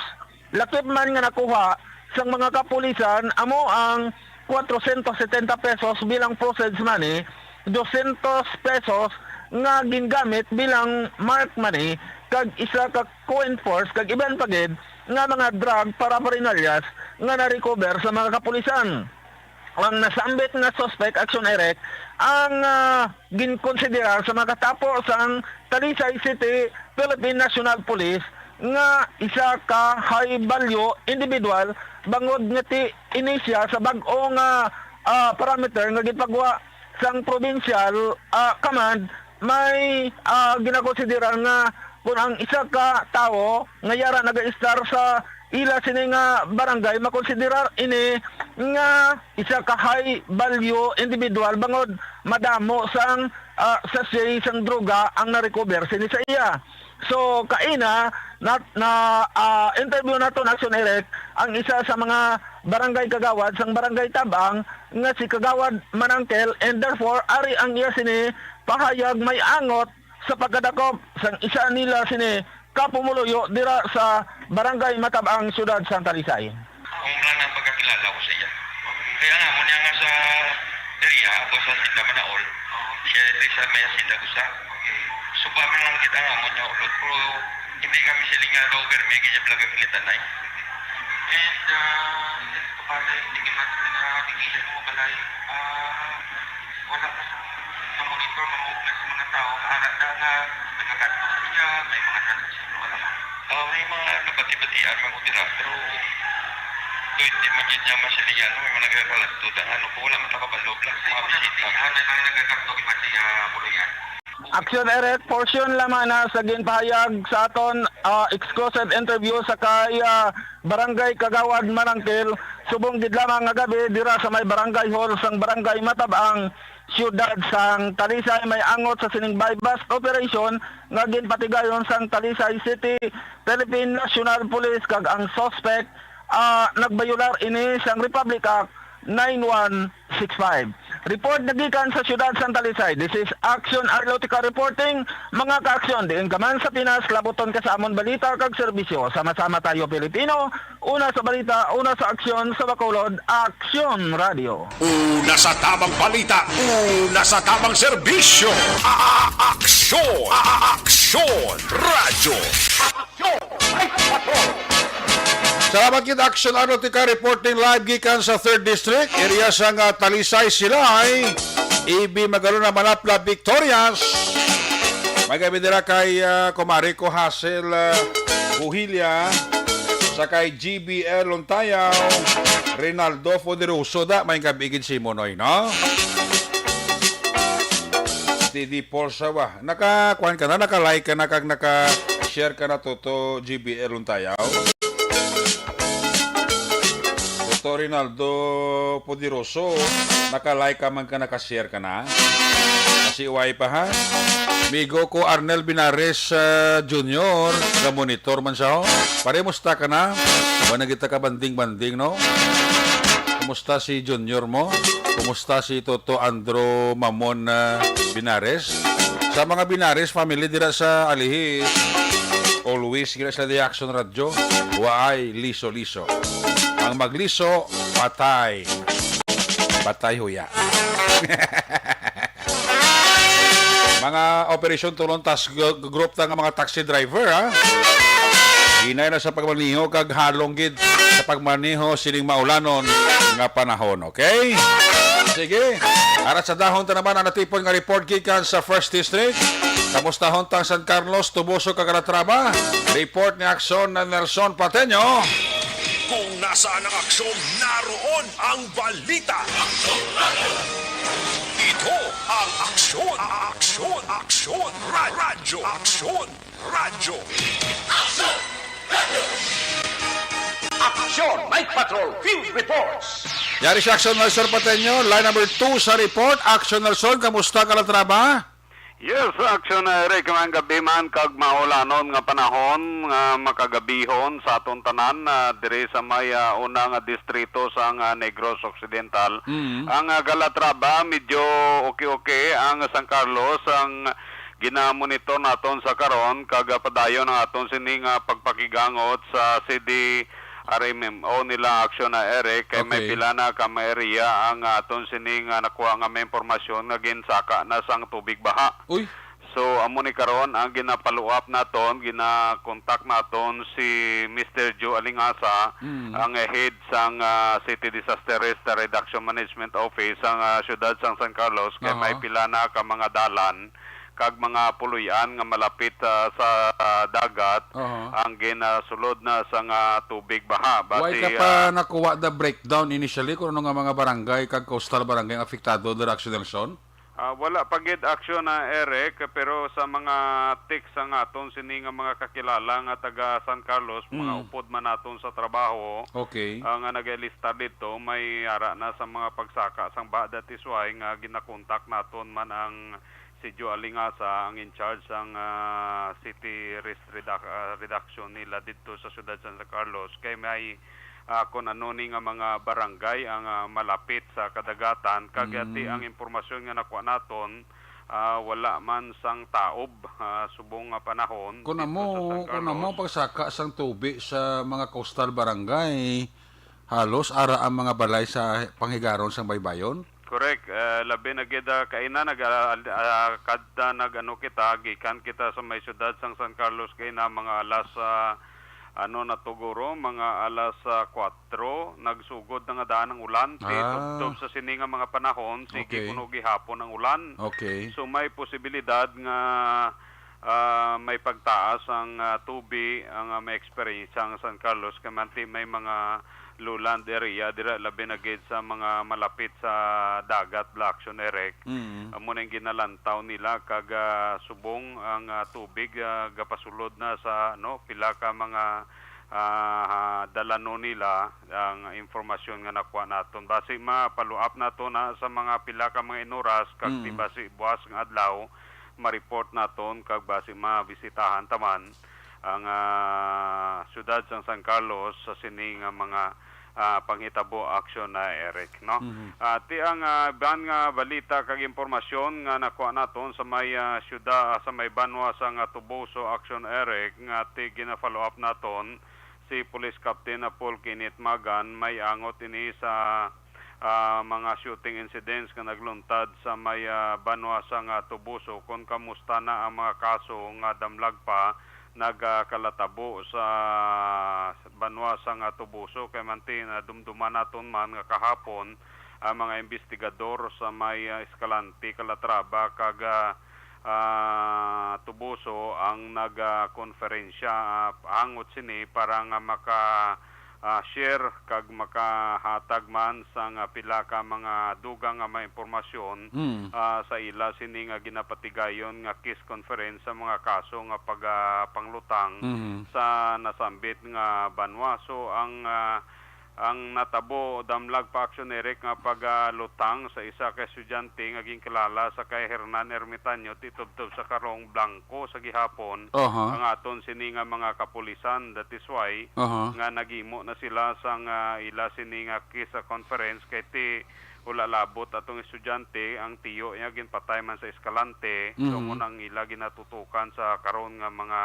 Lakip man nga nakuha sang mga kapulisan amo ang kwatrosyentos setenta pesos bilang posage money, dosyentos pesos nga gingamit bilang mark money, kag isa ka coin purse kag iban pa gid nga mga drug paraphernalias nga na-recover sa mga kapulisan. Ang nasambit nga suspect, Action Eric, ang, ah, ginkonsiderar sa mga katapo sang Talisay City Philippine National Police nga isa ka high value individual, bangod nga ti ini siya sa bag-o nga, ah, parameter nga ginpagwa sang provincial, ah, command. May, ah, ginakonsiderar nga kung ang isa ka tawo nga yara nagaistar sa ila sini nga barangay, makonsiderar ini nga isa ka high value individual, bangod madamo sang, ah, sachet sang droga ang na-recover sini sa iya. So, kaina, na, na, ah, interview naton, Action Eric, ang isa sa mga barangay kagawad sang Barangay Tabang nga si Kagawad Manangkel, and therefore, ari ang iya sini pahayag may angot sa pagkadakop sang isa nila sini ka pumuluyo dira sa Barangay Matab-ang, Siyudad sang Talisay. Ang wala na pagkakilala ko sa iya. Kaya nga, mo niya nga sa area, ako sa Sinda Manaol, siya ito sa may Sinda Gusa. Suba man lang kita nga mo niya ulot, pero hindi kami silingan daw, pero may ganyan pala kagalitan na eh. And, ah, kapatay, hindi ka man na nagigil mo balay. Ah, wala ka sa, sa monitor, mamugna sa mga tao, ana da nga, nagakadto sa iya, may mga transaksyon, wala ka. Ah, may mga nabati-batian man ko dira, pero pwede man yun niya masilingan, may mga nagkakalatod ang ano, kung wala man nakabalo, plus Hindi mga ko bisita. nabatian, may mga nagkakadto, iba siya, Buluyan. Action Eric, portion lamang na sa ginpahayag sa aton, ah, exclusive interview sa kay, ah, Barangay Kagawad Manangkil, subong gid lamang nga gabi dira sa may barangay hall sang Barangay Matab-ang, siyudad sang Talisay, may angot sa sining buy-bust operation nga ginpatigayon sang Talisay City Philippine National Police, kag ang suspect, ah, nagbayular ini sang Republic Act nine one six five. Report nagikan sa siyudad sang Talisay. This is Action Arlotica reporting. Mga ka-aksyon, diin ka man sa Pinas, labuton ka sa amon balita kag serbisyo. Sama-sama tayo, Pilipino. Una sa balita, una sa aksyon, sa Bacolod, Aksyon Radio. Una sa tamang balita, una sa tamang serbisyo. A-, Aksyon, A-, Aksyon Radio. Aksyon! Ay, aksyon! Salamat gid, Action Arlotica, reporting live gikan sa Third District, area sang, ah, Talisay, Silay. A B Magalona, Manapla, Victorias. May gabi dira kay, ah, kumare ko, Hazel, ah, Buhilia, sa kay G B L Lontayaw, Rinaldo Poderoso da, may gabi gid si Monoy, no? T D Paul Sawa. Naka, kuwan ka na, naka-like ka na, kag naka-share ka na, Toto G B L Lontayaw. Toto Rinaldo Poderoso, naka-like ka man ka, naka-share ka na. Kasi uway pa, ha? Migo ko Arnel Binares, ah, Junior, ga-monitor man siya, ho. Pare, musta ka na? Wa na kita ka banding-banding, no? Kumusta si Junior mo? Kumusta si Toto Andro Mamon, ah, Binares? Sa mga Binares family dira sa Alihis, always gina sila di Action Radyo. Waay liso-liso. Ang magliso, patay. Atay huya. Mga Operation Tulon Task Group ta nga mga taxi driver, ha? Hinay na sa pagmaneho kag halong gid sa pagmaneho sining maulanon nga panahon, okay? Sige. Ara sa dahon ta naman ang natipon nga report gikan sa First District. Kamustahon tang San Carlos, Toboso, kag Calatrava. Report ni Aksyon na Nelson Pateño. Kung nasaan ang aksyon, naroon ang balita. Ito ang Aksyon, Aksyon, Aksyon, Ra- Radyo, Aksyon, Radyo. Aksyon Night Patrol Field Reports. Yari si Aksyon Nelson Pateño, line number two sa report. Aksyon Nelson, kamusta, Calatrava? Yes, Aksyon Eric, maayong gabi man kag maulanon nga panahon nga makagabihon sa aton tanan, ah, diri sa may, ah, una nga distrito sang, ah, Negros Occidental. Mm. Ang, ah, Calatrava, medyo okay-okay. Ang San Carlos, ang ginamonitor naton sa karon, kag, ah, padayon ang aton sini nga pagpakigangot sa C D R M M O nila, Aksyon na Eric, kay may Okay. pila na ka mga area ang aton sini nga nakuha nga may impormasyon nga ginsaka na sang tubig baha. Uy. So, amo ni karon ang ginapaluap naton, ginakontak naton si Mister Joe Alingasa, Mm. ang head sang, ah, City Disaster Risk Reduction Management Office sang, ah, siyudad sang San Carlos, kay Aha. may pila na ka mga dalan kag mga puloy-an nga malapit, ah, sa, ah, dagat Aha. ang ginasulod na sang, ah, tubig baha. Way Basi, ka pa ah, nakuha the breakdown initially kung ano nga mga barangay kag coastal barangay ang apektado, Dir Aksyon Nelson? Ah, wala pa gid, Aksyon na Eric, pero sa mga text sa aton sini nga mga kakilala nga taga San Carlos, mga Mm. upod man naton sa trabaho, Okay. ah, nga nagalista dito, may ara na sa mga pagsaka sang baha. That is why nga ginakontak naton man ang si Joe Alingasa, ang in charge sang, ah, city risk reduc-, ah, reduction nila dito sa siyudad sa San Carlos, kay may, ah, kun ano ni nga mga barangay ang, ah, malapit sa kadagatan. Kag Mm. ti ang impormasyon nga nakuha naton, ah, wala man sang taob, ah, subong nga panahon Kun dito amo, sa San kun amo Carlos. Pagsaka sang tubi sa mga coastal barangay, halos ara ang mga balay sa panghigaron sang baybayon. Correct. Eh, labi na gid, ah, kaina nag, ah, ah, kadta nag, ano, kita, gikan kita sa may siyudad sang San Carlos kaina, mga alas, ah, ano na to, guro, mga alas, ah, kuwatro, nagsugod na nga daan ang ulan. Ti Ah. tubtob sa sini nga mga panahon, sige Okay. kuno gihapon ang ulan. Okay. So, may posibilidad nga, ah, may pagtaas ang, ah, tubi, ang, ah, may experience ang San Carlos, kay manti may mga lowland area dira, labi na gid sa mga malapit sa dagat, Black Action Eric. Mm. Amo na yung ginalantaw nila, kag, ah, subong ang, ah, tubig, ah, gapasulod na sa, ano, pila ka mga, ah, dalanon nila ang impormasyon nga nakuha naton. Basi ma-follow up nato na sa mga pila ka mga inuras, kag Mm. ti basi buwas nga adlaw, ma-report naton, kag basi mabisitahan taman ang, ah, siyudad sang San Carlos sa sini nga mga, ah, panghitabo, Aksyon na Eric, no? Mhm. Ah, ti ang, ah, ban nga balita kag impormasyon nga nakuha naton sa may, ah, siyudad, sa may banwa sang Toboso, Aksyon Eric, nga ti gina-follow up naton si Police Captain Paul Kenneth Magan, may angot ini sa, ah, mga shooting incidents nga nagluntad sa may, ah, banwa sang Toboso, kung kamusta na ang mga kaso nga damlag pa nagakalatabo sa banwa sang Toboso, kay manti nadumduman naton man nga kahapon ang mga investigador sa may, ah, Escalante, Calatrava, kag, ah, ah, Toboso ang nag, ah, konferensya, ah, angot sini para nga maka, ah, share kag makahatag man sang pila ka mga dugang nga mga impormasyon, Mm. ah, sa ila sini nga ginapatigayon nga case conference sa mga kaso nga pagapanglutang Mhm. sa nasambit nga banwa. So, ang, ah, ang natabo, damlag pa, Aksyon Eric, nga pagalutang sa isa ka estudyante nga ginkilala sa kay Hernan Ermitaño, ti tubtob sa karong blanco sa gihapon Aha. ang aton sini nga mga kapulisan. That is why Aha. nga naghimo na sila sang, ah, ila sini nga case conference, kay ti wala labot atong estudyante, ang tiyo niya ginpatay man sa Escalante. So, Mhm. mo nang ila ginatutukan sa karon nga mga,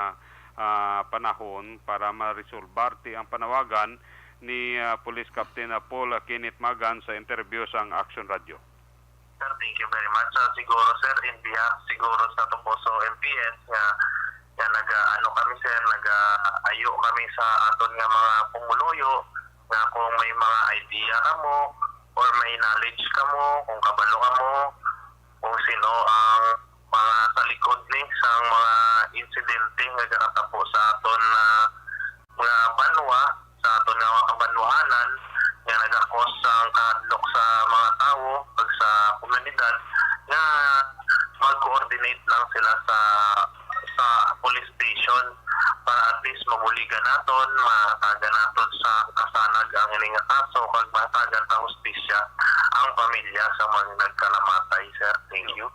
ah, panahon para maresolbar ti ang panawagan ni, ah, Police Captain, ah, Paul, ah, Kenneth Magan sa interview sang Action Radio. Sir, thank you very much. Ah, siguro, sir, in behalf siguro sa Toboso M P S nga, nga naga-, ano kami, sir, nagaayo kami sa aton nga mga pumuluyo nga kung may mga idea kamo or may knowledge kamo, kung kabalo kamo, kung sino ang mga sa likod ni sang mga insidente nga ginatabo sa aton, ah, nga banwa, sa aton nga mga kabanwahanan, nga nagakos sang kahadlok sa mga tawo kag sa komunidad, nga mag-coordinate lang sila sa, sa police station para at least mabuligan naton, mahatagan naton sa kasanag ang ini nga kaso, kag mahatagan sa hustisya ang pamilya sa mga nagkalamatay, sir. Thank you.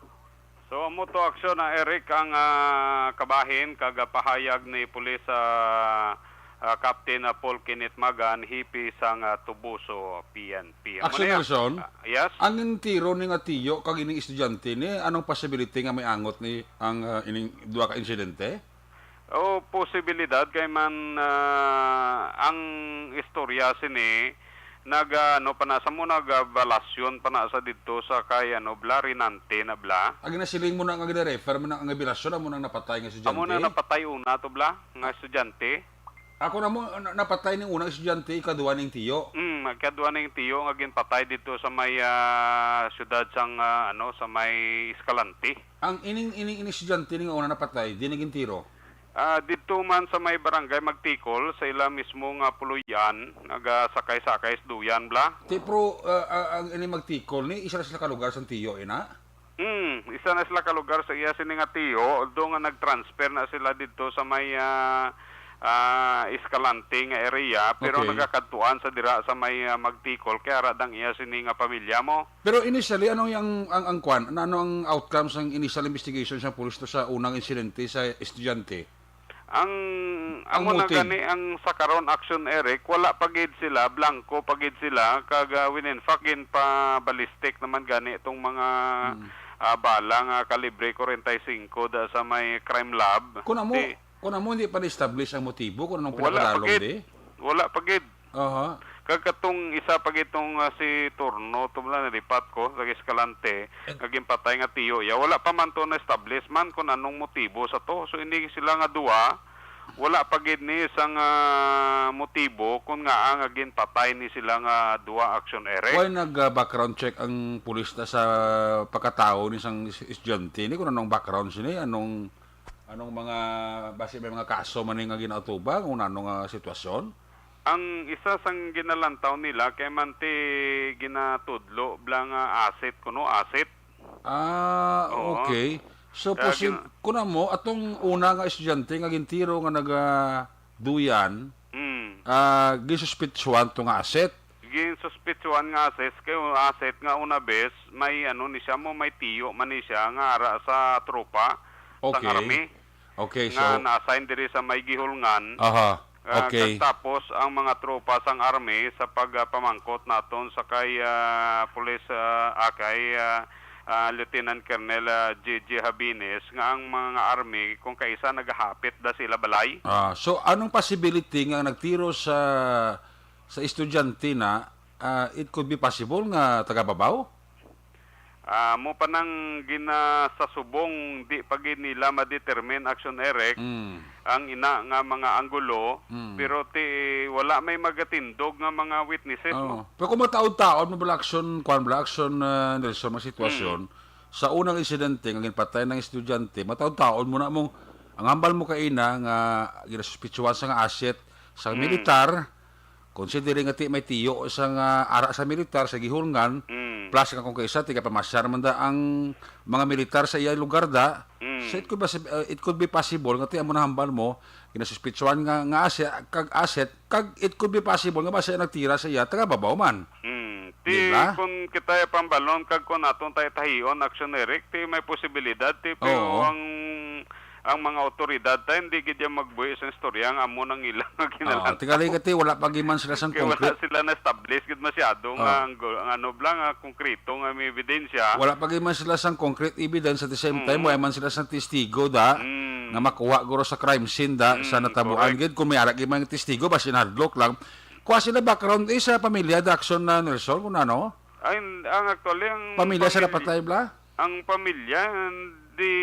So, amo to, Aksyon, ah, Eric, ang, ah, kabahin kag, ah, pahayag ni Police, ah, ah, Captain, ah, Paul Kenneth Magan, hipi sang, ah, Toboso P N P. Amo Aksyon, na yan. Nelson, Ah, yes? Ang tiro ni nga tiyo kag ining estudyante ni, anong possibility nga may angot ni ang, ah, ining duha ka insidente? O, posibilidad kay man, ah, ang istorya sini nag, ah, ano pa na, sa mo nagabalasyon pa na sa didto sa kay, ano, bla, Rinante na bla. Ang ginasiling mo na nga gina-refer mo na ang bilasyon amo nang napatay nga estudyante? Amo na napatay una to bla, nga estudyante. Ako na mo, na-, napatay ning unang estudyante, ikadua ning tiyo. Mm, ikadua ning tiyo nga ginpatay didto sa may, ah, siyudad sang, ah, ano, sa may Escalante. Ang ining, ining, ining estudyante ni nga una napatay, di naging tiro? Ah, didto man sa may barangay Magtikol, sa ila mismo nga puloy-an, nagasakay-sakay sa duyan, bla. Ti, pero, ah, ah, ang ini Magtikol ni, isa na sila ka lugar sang tiyo, ina? Hmm, isa na sila ka lugar sa iya sini nga tiyo, although nga nag-transfer na sila didto sa may, ah, ah, Escalante nga area, pero Okay. nagakadtuan sa dira sa may, ah, Magtikol, kay ara dang iya sini nga pamilya mo. Pero initially, ano ang, ang, ang kwan? Na, ano ang outcome sang initial investigation sa pulis to sa unang insidente sa estudyante? Ang, Ang amo na motive. gani ang sa karon, Action Eric, wala pa gid sila, blanco pa gid sila, kag, ah, when in fact, ginpa-ballistic naman gani itong mga, Hmm. ah, bala nga kalibre forty-five da sa may crime lab. Kung amo, Di, kung amo, hindi pa na-establish ang motibo kung anong Wala pa pinakadalom gid. di? Wala pa gid. Aha. Kag katong isa pa gid tong, ah, si Turno, to bala nalipat ko, sa Escalante, Eh. nga ginpatay nga tiyo iya. Wala pa man to na-establish man kung anong motibo sa to. So, ini sila nga duwa, wala pa gid ni sang, ah, motibo kung ngaa nga ginpatay ni sila nga duwa, Action Eric. Why nag, ah, background check ang pulis na sa pagkatao ni sang is-, estudyante ni kung anong background sini, anong, anong mga, basi may mga kaso man ni nga ginaatubang, kung ano nga sitwasyon? Ang isa sang ginalantaw nila kay man ti ginatudlo bla nga asset kuno, asset. Ah, Oo. okay. So, Kaya posi-, gin- kuno mo, atong una nga estudyante nga gintiro nga naga-, duyan, Mm. ah, gisuspitsuhan to nga asset. Ginsuspitsuhan nga asset, kay asset nga una bes, may ano ni siya mo, may tiyo man ni siya nga ara sa tropa, sa Okay. army, Okay, nga so na-assign diri sa may Gihulngan. Aha. Ah, Okay. kag tapos ang mga tropa sang army sa pag, ah, pamangkot naton sa kay, ah, Police, ah, ah, kay, ah, ah, Lieutenant Colonel, ah, J J Habines nga ang mga army kung kaisa nagahapit da sila balay. Ah, so anong possibility nga nagtiro sa, sa estudyante na, ah, it could be possible nga taga Babaw? Ah, mo pa nang gina-, sa subong, di pa gid nila ma-determine, Action Eric, Mm. ang ina nga mga anggulo, Mm. pero ti, wala may magatindog nga mga witnesses, Oo. no? Pero kung mataod-taod mo bala, Action, kuwan bala, Action, ah, Nelson, ang sitwasyon, Mm. sa unang insidente nga ginpatay ng estudyante, mataod-taod mo na mong, ang hambal mo kaina nga ginasuspitsuhan sa nga asset sa Mm. militar, considering nga ti may tiyo sa nga ara sa militar sa Gihulngan, Mm. plus nga kung kaisa, ti gapamasyar man da ang mga militar sa iya lugar da. Mm. So, it could be, uh, it could be possible nga ti amo na hambal mo, ginasuspitsuhan nga, nga asset, kag asset, kag it could be possible nga basi nagtira sa iya, taga Babaw man. Mm. Ti, Di ba? kung kita ay pambalon, kag kung aton tayo tahion, Action Eric, ti may posibilidad, ti, pero Oo. ang ang mga awtoridad ta, hindi gid yan magbuhi sa istorya nga amo nang ilang nga Oo, kinalantaw. Tingali kati, wala pa giman sila sang Kay wala concrete. sila na-establish gid masyado nga Oo. ang gu-, ang ano bala nga konkreto nga may ebidensya. Wala pa giman sila sang concrete evidence, at the same time, Mm. wala man sila sang testigo da Mm. nga makuha guro sa crime scene da sa Mm, natabuan correct. gid. Kung may ara giman testigo, basi nahadlok lang. Kuha sila background, eh, sa pamilya, Daxon na Nelson, kung ano? Ay, ang actually, ang Pamilya sa pamil-, napatay, bla? Ang pamilya, hindi,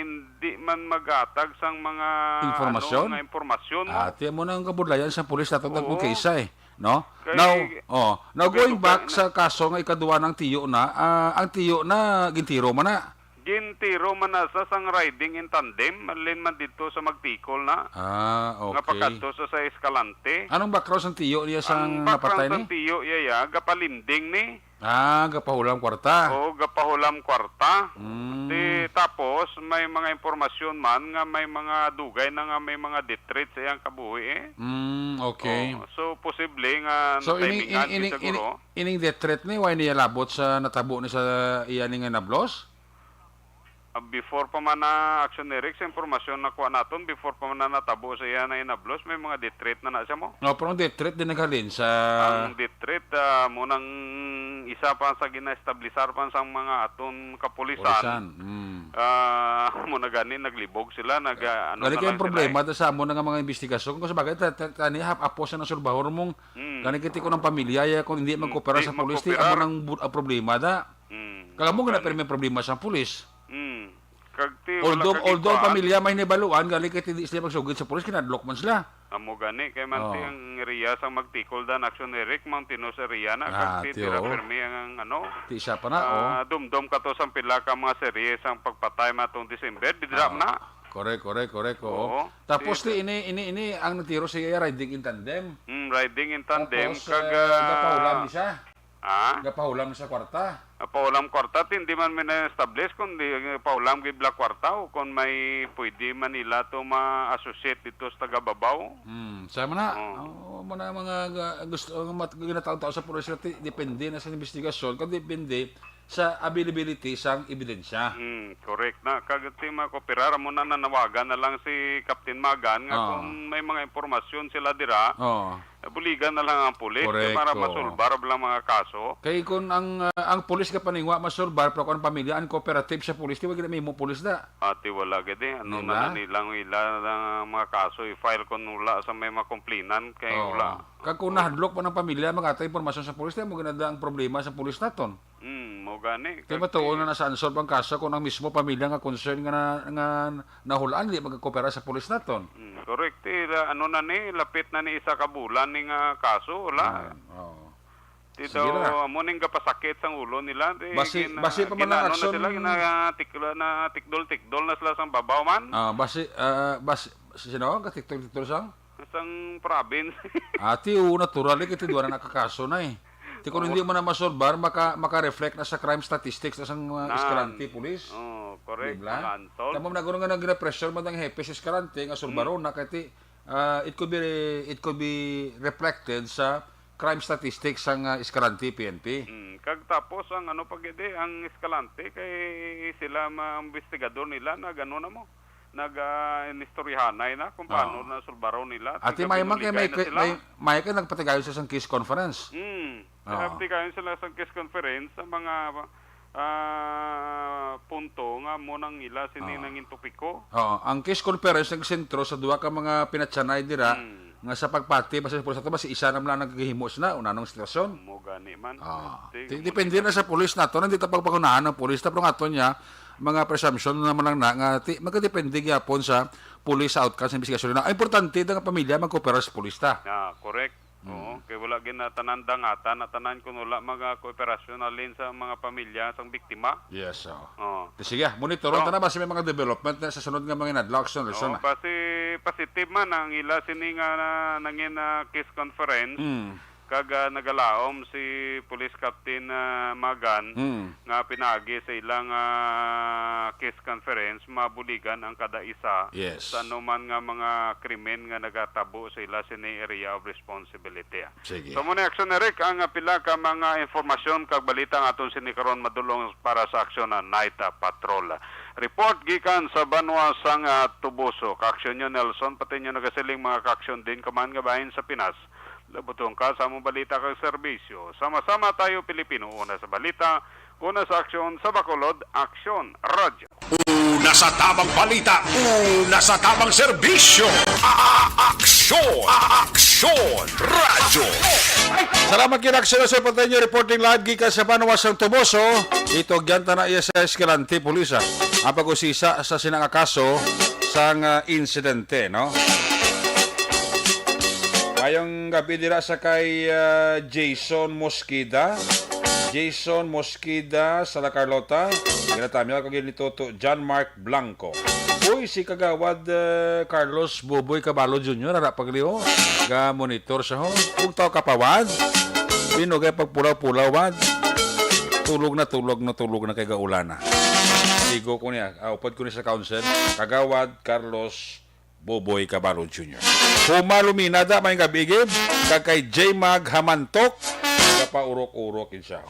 hindi man mag-atag sang mga, Informasyon? ano, nga impormasyon mo. Ati mo na ang kabudlayan sa pulis nato Oo. Dagkong case, eh, no? Kay Now, oh, now, going back na sa kaso nga ikaduwa ng tiyo na, ah, ang tiyo na gintiro man na. Gintiro man na sa sang riding in tandem, malin man dito sa Magtikol na. Ah, Nga okay. Pagkadto sa, sa Escalante. Anong background sang tiyo niya sang Ang background napatay sang ni? tiyo iya, iya, gapalinding ni. Ah, gapahulam kwarta. Oo, gapahulam kwarta. Mm. Di, tapos, may mga impormasyon man nga may mga dugay na nga may mga death threat sa iyang kabuhi, eh. Mm, okay. Oo, so, posible nga So, ining, natimingan ining, di ining, siguro. ining death threat ni, why niya labot sa natabo ni sa iya ni nga nablos? Ah, before pa man na, Action Eric, sa impormasyon na kuha naton, before pa man na natabo sa iya na inablos, may mga death threat na na siya mo. No, pero ang death threat din naghalin sa Ang death threat, ah, mo nang isa pa sa gina-establisar pa sang mga aton kapulisan. Pulisan, mm. Ah, mo na gani, naglibog sila, nag, ah, ano Gani na kay lang ang sila, problema eh. Da sa amo na nga mga investigasyon. Kung sa bagay, ta-, ta-, tani, hap-, apo sa nasulbahon mong Mm. gani kiti ko ng pamilya, ya, kung hindi Mm, magkopera di sa pulis, di magkopera. amo nang bu-, ang problema da. Mm. Kala mo nga na Gani. Pero may problema sa pulis. Mm. Kag ti, wala Although, kag although ang ikuan. Pamilya may nibaluan, gali kay ti di sila magsugid sa pulis, kinadlok man sila. Amo gani, kay man ti Oh. ang area sang Magtikol dan Action Eric, mountainous area na, Ah, kag ti ti, dira oo. Pirmi ang, ang ano, Ti siya pa na, ah, oh. dumdom ka to sang pila ka mga series ang pagpatay matong December, didira Ah, man na. Correct, correct, correct, oo. Oo. Tapos Ti-, ti ini, ini, ini ang nagtiro sa iya, riding in tandem. Mm, riding in tandem, Tapos, kag, eh, ah, gapahulam ni siya. Ha? Gapahulam sa kwarta. Gapahulam kwarta, ti hindi man mi na-establish kung di, gapahulam gid bala kwarta o kung may pwede man nila to ma-associate dito sa taga-babaw. Hmm, sama na. Oh. Oh, mo na mga ga-, gusto, ang mat-, ginataw-taw sa pulis, ti-, depende na sa investigasyon, kag depende sa availability sang ebidensya. Hmm, correct na. Kag ti makooperar, mo na nanawagan na lang si Captain Magan nga Oh. kung may mga impormasyon sila dira, Oh. Buligan na lang ang pulis Correct, para oo. masulbar lang mga kaso. Kay kung ang, ah, ang pulis kapaningwa masulbar, pero kung ang pamilya uncooperative sa pulis, di ba gina-, may mo pulis na? Ati wala gid eh. Ano Di na ba? na nilang ila ang mga kaso i-file kung wala sa may makumplinan kay Oo. wala. Kag kung Oo. nahadlok pa ng pamilya, mag-atay impormasyon sa pulis, di mo ginada ang problema sa pulis naton. Mm, mo gani. Kay Kag matuo ti- na nasa unsolved ang kaso kung ang mismo pamilya nga concern nga na, nga nahulaan, di magkopera sa pulis naton. Mm, correct. Ti, la-, ano na ni, lapit na ni isa ka bulan ni nga kaso, wala. Ayan, oo. Ti Sige daw, na. Amo ning gapasakit sang ulo nila. Ti Basi, gina-, basi pa man ang ginaano na aksyon. Sila, gina-, tikla-, na tikdol-tikdol na sila sang babaw man. Ah, basi, ah, basi, sino? Katiktol-tiktol sang? Sang province. Ati, oo, natural, eh, kay ti duwa na nakakaso na, eh. Ti kung Oo. hindi mo na masolbar, maka-, maka-reflect na sa crime statistics na sang mga Nan. Escalante police. Oo, correct, Di ba? Mga Antol. Tama na, guro nga nang gina-pressure man ang hepe sa Escalante nga solbaron Hmm. na kay ti, ah, it could be, it could be reflected sa crime statistics sang, ah, Escalante P N P. Hmm, kag tapos ang ano pa gid, eh, ang Escalante kay sila ma-, ang investigador nila nag-ano na mo, nag, ah, inistoryahanay na kung paano Oo. na sulbaron nila. Ati, Taga may man kay, binuligay may, na sila. May, may kay nagpatigayon sa isang case conference. Hmm. Oo. Nagpatigayon sila sa case conference sa mga, ah, punto nga mo nang ila sini Oo. nangin topiko. Oo. Ang case conference nagsentro sa duha ka mga pinatsanay dira Hmm. nga sa pagpati, basta sa pulis ato, basta isa na lang naghihimo sila, o nanong sitwasyon. Mo gani man. Ah, Ti-, ti-, depende na sa pulis nato, nandito pagpangunahan ng pulis, ta, pero nga ato niya, mga presumption naman lang na, nga ti-, magkadepende gyapon sa pulis sa outcome sa investigasyon na. Ang importante, nga pamilya, magkopera sa pulis ta. Ah, correct. Mm. Oo, kay wala ginatanan dangatan, na tanan kung wala mga kooperasyon alin sa mga pamilya, sang biktima. Yes, oo. Oo. Ti sige, monitoron So, ta na ba sa may mga development na sa sunod nga mga inadlaw, action, Oo, lesson na. Pasi-, positive man ang ila sini nga na, nangin, ah, case conference. Mm. Kag, ah, nagalaom si Police Captain, ah, Magan Mm. nga pinaagi sa ilang, ah, case conference, mabuligan ang kada isa Yes. sa anuman nga mga krimen nga nagatabo sa ila sini area of responsibility. Sige. So, muna, Action Eric, ang, ah, pila ka mga informasyon kag balita nga aton sini karon madulong para sa Action, ah, Night, ah, Patrol. Report gikan sa banwa sang, ah, Toboso. Ka-Action nyo, Nelson, pati nyo nagasiling mga ka-Action din ka man nga bahin sa Pinas. Labuton ka sa among balita kag serbisyo. Sama-sama tayo, Pilipino. Una sa balita, una sa aksyon, sa Bacolod, Aksyon Radyo. Una sa tamang balita, una sa tamang serbisyo. A-, a-, aksyon, a-, aksyon, radyo. Salamat kay Raxel Osorio Pateño, reporting live gikan sa Banwa sang Toboso. Itugyan ta na iya sa Escalante Police, ah, ang pag-usisa sa sina nga kaso sang, ah, insidente, no? Mayong gabi dira sa kay, ah, Jason Mosqueda. Jason Mosqueda sa La Carlota. Ginatamyaw ko gid ni Toto John Mark Blanco. Uy, si Kagawad, eh, Carlos Boboy Caballo Junior, ara pa gali, ho. Ga-monitor sa, ho. Kung tao ka pa, Wad. Pino kay pagpulaw-pulaw, Wad. Tulog na, tulog na, tulog na kay gaulana. Sigo ko niya. Ah, upod ko ni sa council. Kagawad Carlos Boboy Caballo Junior. Huma Lumina da, may gabi gid. Kag kay J Mag Hamantok. Kapaurok-urok, insya.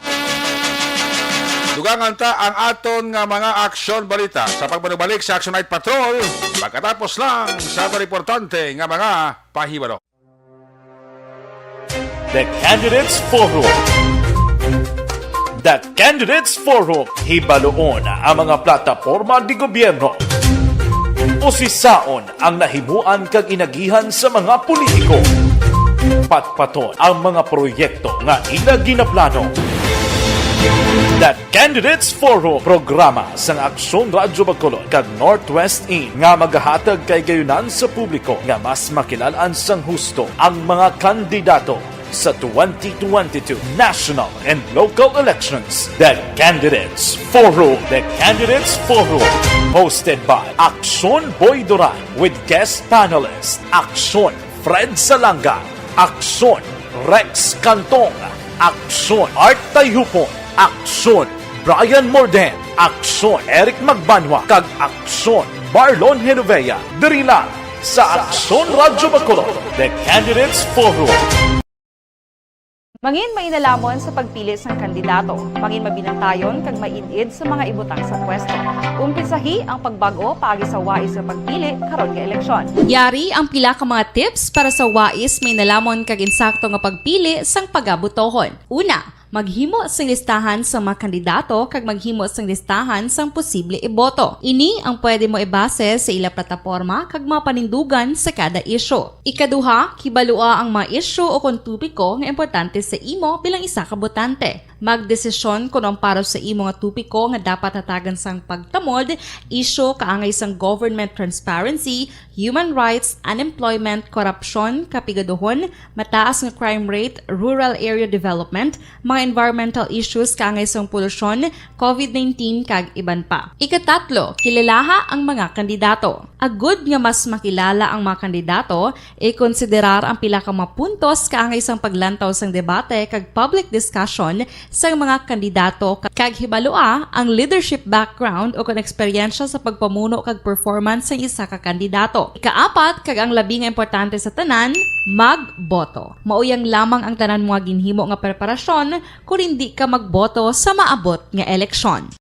Dugangan ta ang aton nga mga aksyon balita sa pagbalik sa Action Night Patrol pagkatapos lang sa aton importante nga mga pahibalo. The Candidates Forum. The Candidates Forum, hibaluon ang mga plataporma di gobyerno. Usisaon ang nahimuan kag inagihan sa mga politiko. Patpaton ang mga proyekto nga ila ginaplano. The Candidates Forum, programa sang Aksyon Radyo Bacolod kag Northwest In nga magahatag kay gayunan sa publiko nga mas makilal-an sang husto ang mga kandidato sa twenty twenty-two national and local elections. The Candidates Forum. The Candidates Forum, hosted by Aksyon Boy Duran with guest panelist Aksyon Fred Salanga, Aksyon Rex Cantong, Aksyon Art Tayhupon, Aksyon Brian Morden, Aksyon Eric Magbanwa, kag Aksyon Marlon Genovea. Diri lang sa Aksyon Radyo Bacolod, The Candidates Forum. Mangin mainalamon sa pagpili sang kandidato. Mangin mabinantayon kag maid-id sa mga ibutang sa pwesto. Umpisahi ang pagbag-o paagi sa wais nga pagpili karon nga eleksyon. Yari ang pila ka mga tips para sa wais, mainalamon kag insakto nga pagpili sang pagabotohon. Una, maghimo sing listahan sa mga kandidato kag maghimo sing listahan sang posible iboto. Ini ang pwede mo ibase sa ila plataporma kag mga panindugan sa kada isyu. Ikaduha, kibalua ang mga isyu ukon topiko nga importante sa imo bilang isa ka botante. Magdesisyon kon ang para sa imo nga topiko nga dapat hatagan sang pagtamod, isyu kaangay sang government transparency, human rights, unemployment, korupsyon, kapigaduhon, mataas nga crime rate, rural area development, mga environmental issues kaangay sang polusyon, covid nineteen, kag iban pa. Ikatatlo, kilalaha ang mga kandidato. Agud nga mas makilala ang mga kandidato, ikonsiderar ang pila ka mga puntos kaangay sang paglantaw sang debate kag public discussion sang mga kandidato, kag hibalua ang leadership background o kon eksperyensya sa pagpamuno kag performance sang isa ka kandidato. Ikaapat, kag ang labi nga importante sa tanan, magboto. Mao yang lamang ang tanan mo nga ginhimo nga preparasyon kon indi ka magboto sa maabot nga eleksyon.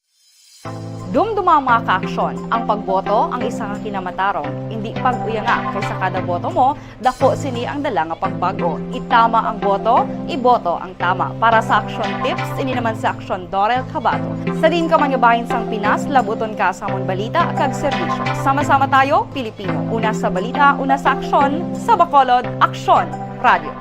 Dumduma, mga kaaksyon, ang pagboto ang isa ka kinamatarong. Indi pag-uyanga, kay sa kada boto mo, dako sini ang dala nga pagbag-o. Itama ang boto, iboto ang tama. Para sa Aksyon Tips, ini naman si Aksyon Dorel Cabato. Sa diin ka man nga bahin sang Pinas, labuton ka sa amon balita kag serbisyo. Sama-sama tayo, Pilipino. Una sa balita, una sa aksyon, sa Bacolod, Aksyon Radio.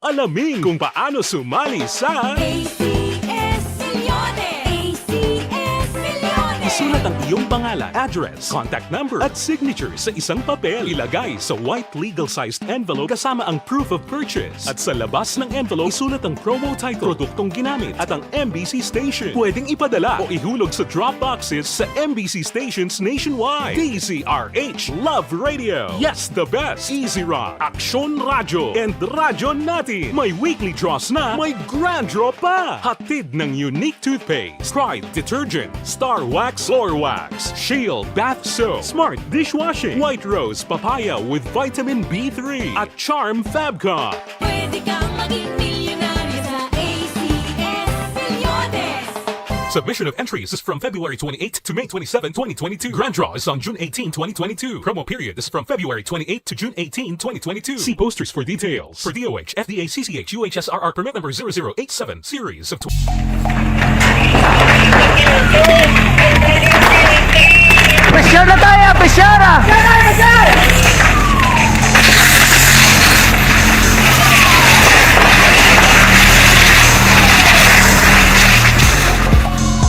Alamin kung paano sumali sa A C S Millones. A C S Millones. Isulat ang iyong pangalan, address, contact number, at signature sa isang papel. Ilagay sa white legal-sized envelope kasama ang proof of purchase. At sa labas ng envelope, isulat ang promo title, produktong ginamit, at ang M B C station. Pwedeng ipadala o ihulog sa drop boxes sa M B C stations nationwide. D Z R H, Love Radio. Yes, the best. Easy Rock, Aksyon Radyo, and Radyo Natin. May weekly draws na, may grand draw pa. Hatid ng Unique Toothpaste, Pride Detergent, Star Wax Floor Wax, Shield Bath Soap, Smart Dishwashing, White Rose Papaya with Vitamin B three, at Charm Fabcon. Pwede kang maging milyonaryo sa A C S Millones. Submission of entries is from February twenty-eighth to May twenty-seven, twenty twenty-two. Grand draw is on June eighteen, twenty twenty-two. Promo period is from February twenty-eighth to June eighteen, twenty twenty-two. See posters for details. For D O H, F D A, C C H, U H S R R permit number zero zero eight seven, series of tw- Pressure na tayo, pressure na!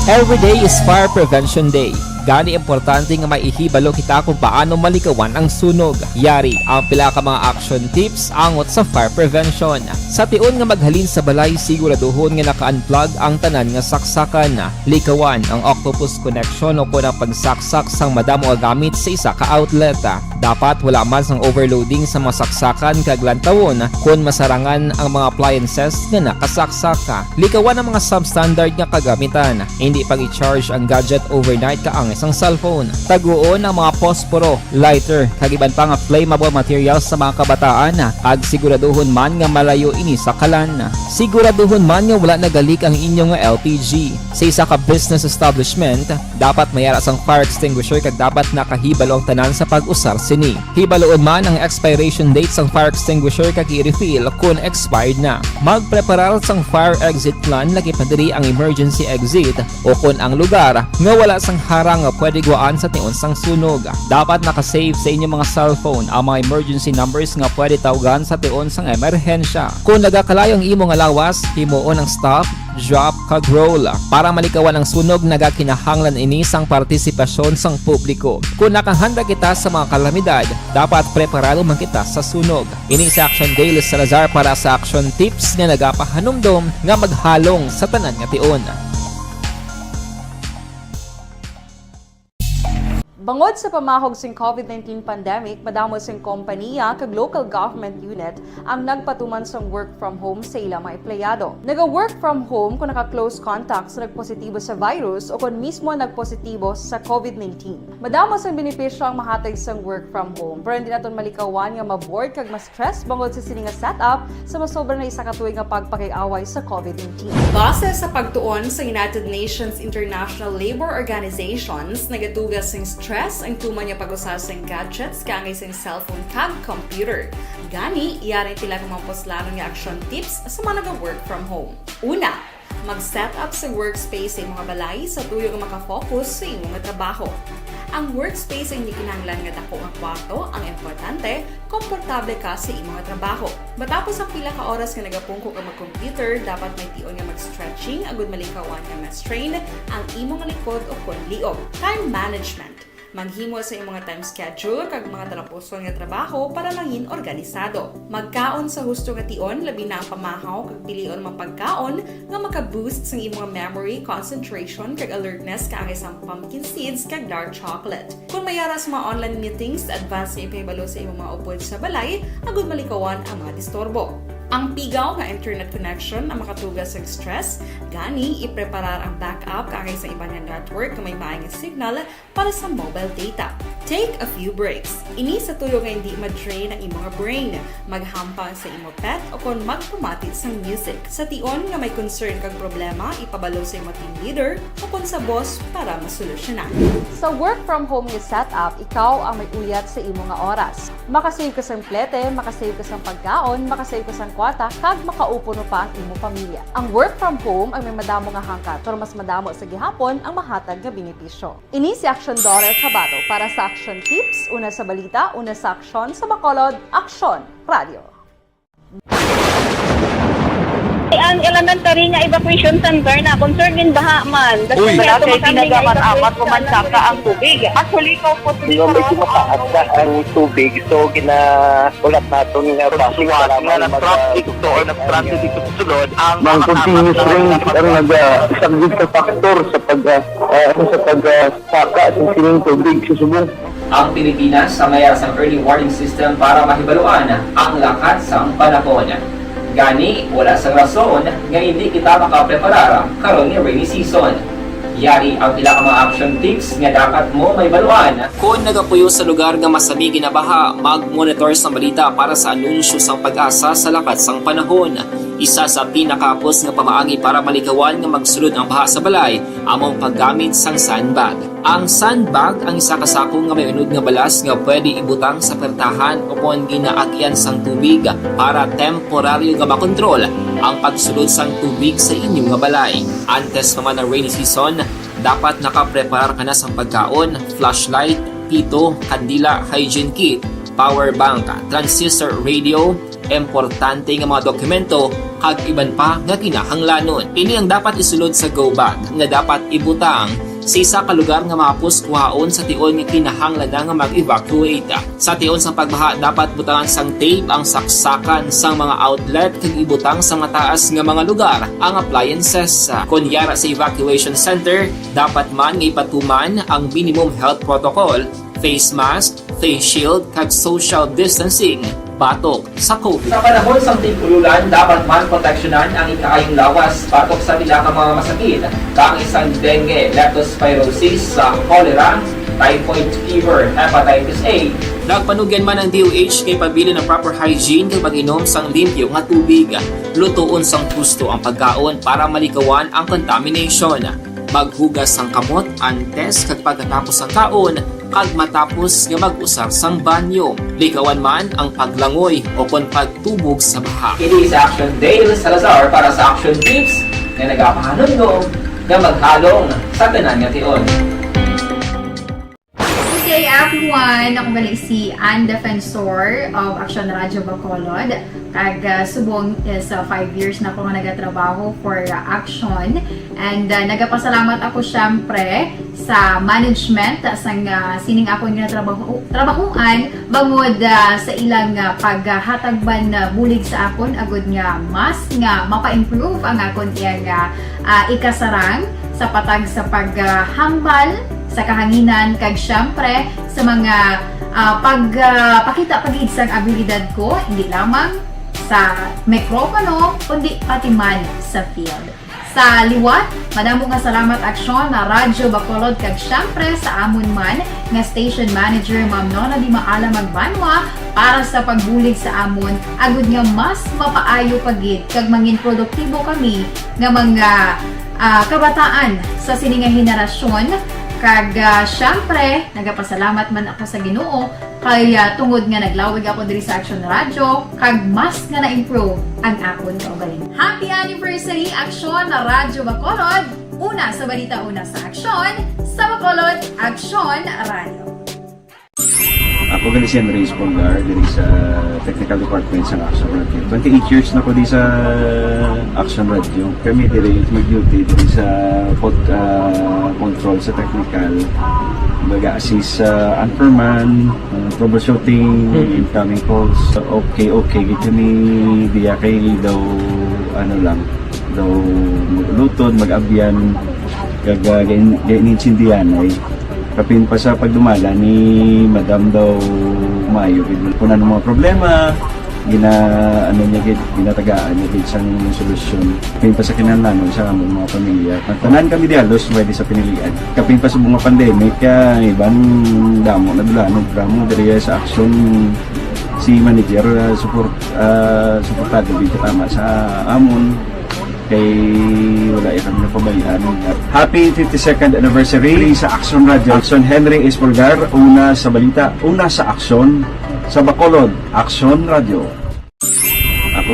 Every day is Fire Prevention Day. Gani, importante nga maihibalo kita kung paano malikawan ang sunog. Yari ang pila ka mga action tips angot sa fire prevention. Sa tion nga maghalin sa balay, siguraduhon nga naka-unplug ang tanan nga saksakan. Likawan ang octopus connection o kon ang pagsaksak sang madamo nga gamit sa isa ka outlet. Dapat wala man sang overloading sa mga saksakan kag lantawon kon masarangan ang mga appliances nga nakasaksak. Likawan ang mga substandard nga kagamitan. Hindi pag-i-charge ang gadget overnight kaangay sang cellphone. Taguon ang mga posporo, lighter, kag iban pa nga flammable materials sa mga kabataan, kag siguraduhon man nga malayo ini sa kalan. Siguraduhon man nga wala nagalik ang inyo nga L P G. Sa isa ka business establishment, dapat may ara sang fire extinguisher kag dapat nakahibalo ang tanan sa pag-usar sini. Hibaluon man ang expiration date sang fire extinguisher kag i-refill kon expired na. Magpreparar sang fire exit plan, lakip na diri ang emergency exit, o kon ang lugar nga wala sang harang nga pwede guwaan sa tion sang sunog. Dapat naka-save sa inyo mga cellphone ang mga emergency numbers nga pwede tawgan sa tion sang emerhensya. Kon nagakalayo ang imo nga lawas, himuon ang stop, drop, kag roll. Para malikawan ang sunog, nagakinahanglan ini sang partisipasyon sang publiko. Kon nakahanda kita sa mga kalamidad, dapat preparado man kita sa sunog. Ini si Action Dale Salazar para sa Action Tips nga nagapahanumdom nga maghalong sa tanan nga tion. Bangod sa pamahog sing COVID nineteen pandemic, madamo sing kompaniya kag local government unit ang nagpatuman sang work from home sa ila mga empleyado. Naga-work from home kung naka-close contact sa nagpositibo sa virus o kon mismo nagpositibo sa COVID nineteen. Madamo sang benepisyo ang mahatag sang work from home, pero hindi naton malikawan nga ma-bored kag ma-stress bangod sa sini nga setup sa masobra na isa ka tuig nga pagpakig-away sa COVID nineteen. Base sa pagtuon sa United Nations International Labor Organizations, nagatuga sing stress ang tuman nga pag-usa sing gadgets kaangay sing cellphone kag computer. Gani, yari ang pila ka mga puslanon nga action tips sa mga naga-work from home. Una, mag-set up sa workspace sa imo nga balay sa tuyo nga makafocus sa imo nga trabaho. Ang workspace ay hindi kinahanglan nga dako nga kwarto, ang importante, komportable ka sa imo nga trabaho. Matapos ang pila ka oras nga nagapungko ka mag-computer, dapat may tion nga mag-stretching agud malikawan nga ma-strain ang imo nga likod o kon liog. Time management. Maghimo sa imo nga time schedule kag mga talapuson nga trabaho para mangin organisado. Magkaon sa husto nga tion, labi na ang pamahaw kag pilion mga pagkaon nga maka-boost sang imo nga memory, concentration, kag alertness kaangay sang pumpkin seeds kag dark chocolate. Kon may ara sa mga online meetings, advance nga ipahibalo sa imo mga upod sa balay agud malikawan ang mga disturbo. Ang pigaw nga internet connection ang makatuga sa stress, gani ipreparar ang backup kaangay sa iban nga network nga may maay nga signal para sa mobile data. Take a few breaks. Ini sa tuyo nga hindi ma-drain ang imo nga brain. Maghampang sa imo pet o kon magpamati sang music. Sa tion nga may concern kag problema, ipabalo sa imo team leader o kon sa boss para masolusyonan. Sa work from home nga setup, ikaw ang may uyat sa imo nga oras. Makasave ka sang plete, makasave ka sang pagkaon, makasave ka sang kwarta, kag makaupo no pa ang imo pamilya. Ang work from home ang may madamo nga hangkat, pero mas madamo sa gihapon ang mahatag nga benepisyo. Ini si Aksyon Dorer Cabato para sa Aksyon Tips, una sa balita, una sa aksyon, sa Bacolod, Aksyon Radio. Ang elementary nga evacuation center na concern in baha man. Uy. Wala kay ginagaman amat, pumansaka ang tubig. Actually, ikaw po, medyo mataas na ang tubig. So, gina-, ulat naton nga traffic, salamat nga nag-traffic to or nag-transit dito sa sulod, ang mga continuous rain ang nag-, isa gid sa factor sa pag, ah, ah, ano, sa pag, ah, saka sa sining tubig sa subong. Ang Pilipinas sa may ara sang early warning system para mahibaluan ang lakat sang panahon. Gani, wala sang rason nga hindi kita makapreparar karon nga rainy season. Yari ang pila ka mga action tips nga dapat mo mahibaluan. Kon nagapuyo sa lugar nga masami ginabaha, mag-monitor sang balita para sa anunsyo sang PAGASA sa lakat sang panahon. Isa sa pinakahapos nga pamaagi para malikawan nga magsulod ang baha sa balay amo ang paggamit sang sandbag. Ang sandbag ang isa ka sako nga may unod nga balas nga pwede ibutang sa pertahan o kon ginaagyan sang tubig para temporaryo nga makontrol ang pagsulod sang tubig sa inyo nga balay. Antes pa man ang rainy season, dapat nakapreparar ka na sang pagkaon, flashlight, pito, kandila, hygiene kit, power bank, transistor radio, importante nga mga dokumento, kag iban pa nga kinahanglanon. Ini ang dapat isulod sa go bag nga dapat ibutang sa isa ka lugar nga mahapos kuhaon sa tion nga kinahanglan na nga mag-evacuate. Sa tion sang pagbaha, dapat butangan sang tape ang saksakan sang mga outlet kag ibutang sa mataas nga mga lugar ang appliances. Kon yara sa evacuation center, dapat man nga ipatuman ang minimum health protocol, face mask, face shield, kag social distancing batok sa COVID. Sa panahon sang tig-ululan, dapat man proteksyonan ang ikaayong lawas batok sa pila ka mga masakit, kaangay sang dengue, leptospirosis, sa cholera, typhoid fever, hepatitis A. Nagpanugyan man ang D O H kay pabilin ang proper hygiene kag pag-inom sang limpyo nga tubig. Lutoon sang husto ang pagkaon para malikawan ang contamination. Maghugas sang kamot antes kag pagkatapos sang kaon, kag matapos nga mag-usar sang banyo. Likawan man ang paglangoy o kon pagtubog sa baha. Kini sa Action Dale Salazar para sa Action Tips nga nagapahanumdom nga maghalong sa tanan nga tion. Good day, everyone! Ako gali si Ann Defensor of Action Radio Bacolod. Kag, ah, subong is, ah, five years na ako nga nagatrabaho for, ah, Action. And, ah, nagapasalamat ako, syempre, sa management, ah, sang, ah, sining akon nga trabaho, trabahuan, bangod, ah, sa ilang, ah, paghatag man, ah, bulig sa akon, agud nga mas nga mapa-improve ang akon iyang, ah, ah, ikasarang sa patag sa paghambal sa kahanginan, kag, syempre, sa mga, ah, pag, ah, pakita pa gid sang abilidad ko, hindi lamang sa mikropono, kundi pati man sa field. Sa liwat, madamo nga salamat, Aksyon, na Radyo Bacolod, kag syempre sa amon man nga station manager, Ma'am Nona Di Maala Magbanwa, para sa pagbulig sa amon, agud nga mas mapaayo pa gid kag mangin produktibo kami nga mga, ah, kabataan sa sini nga henerasyon. Kag, ah, syempre, nagapasalamat man ako sa Ginoo kay, ah, tungod nga naglawig ako diri sa Action Radio, kag mas nga na-improve ang akon kaugalingon. Happy anniversary, Action Radyo Bacolod! Una sa balita, una sa aksyon, sa Bacolod, Action Radio. Ako gali si Henry Espolgar, diri sa Technical Department sa Action Radio. Twenty-eight years na ko di sa Action Radio. Kami diri mag-duty diri sa pod-, ah, control sa technical. Baga assist sa anchorman, ah, troubleshooting, Mhm. incoming calls. Okay, okay, gid kami diya kay daw, ano lang, daw mag-ulutod, mag-abyan, kag, ah, gain-, gain-, intindihan ay kapin pa sa pagdumala ni Madam daw maayo gid. Kung ano mga problema, gina-, ano niya gid, ginatagaan niya gid sang solusyon. Kapin pa sa kinahanglanon sa among mga pamilya. Tanan kami di halos pwede sa pinilian. Kapin pa sa mga pandemic, ah, iban damo na dulanon, drama diri sa Action si manager, ah, support, ah, suportado gid tama sa amon. Kay wala ya kami napabayaan. Happy fifty-second anniversary sa Action Radio. Action Henry Espolgar, una sa balita, una sa aksyon, sa Bacolod, Action Radio. Ako.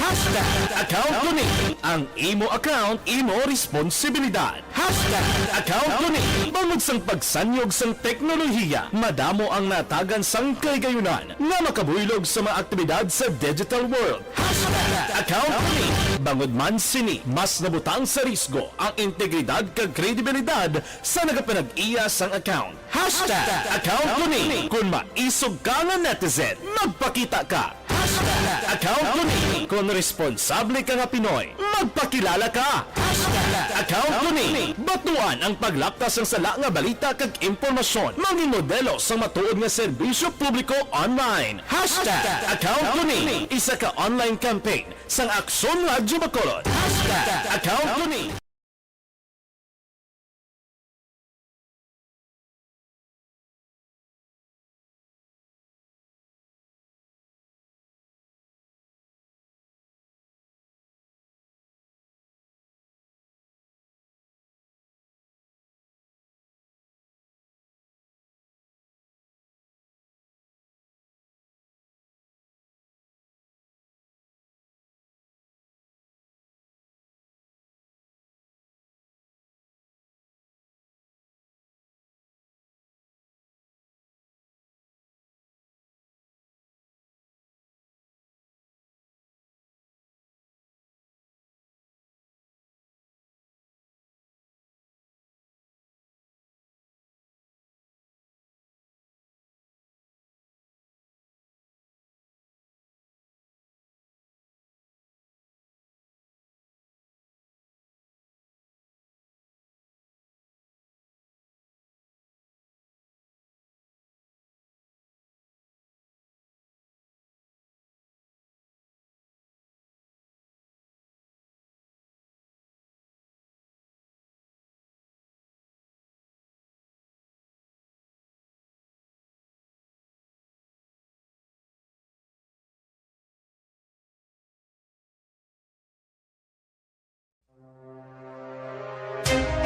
Hashtag account ko ni. Ang imo account, imo responsibilidad. Hashtag account ko ni. Bangod sang pagsanyog sang teknolohiya, madamo ang natagan sang kahigayonan nga makabuylog sa mga aktibidad sa digital world. Hashtag account ko ni. Bangod man sini, mas nabutang sa risgo ang integridad kag kredibilidad sa nagapanag-iya sang account. Hashtag account ko ni. Kon maisog ka nga netizen, magpakita ka. Hashtag account ko ni. Kon responsable ka nga Pinoy, magpakilala ka. Hashtag account ko ni. Batuan ang paglapta sang sala nga balita kag impormasyon. Mangin modelo sang matuod nga serbisyo publiko online. Hashtag account ko ni. Isa ka online campaign sang Aksyon Radyo Bacolod. Hashtag account ko ni.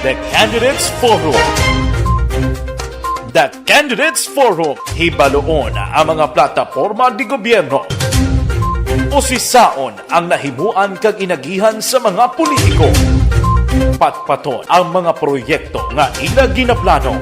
The Candidates Forum. The Candidates Forum, hibaluon ang mga plataporma de gobyerno. Usisaon ang nahimuan kag inagihan sa mga politiko. Patpaton ang mga proyekto nga ila ginaplano.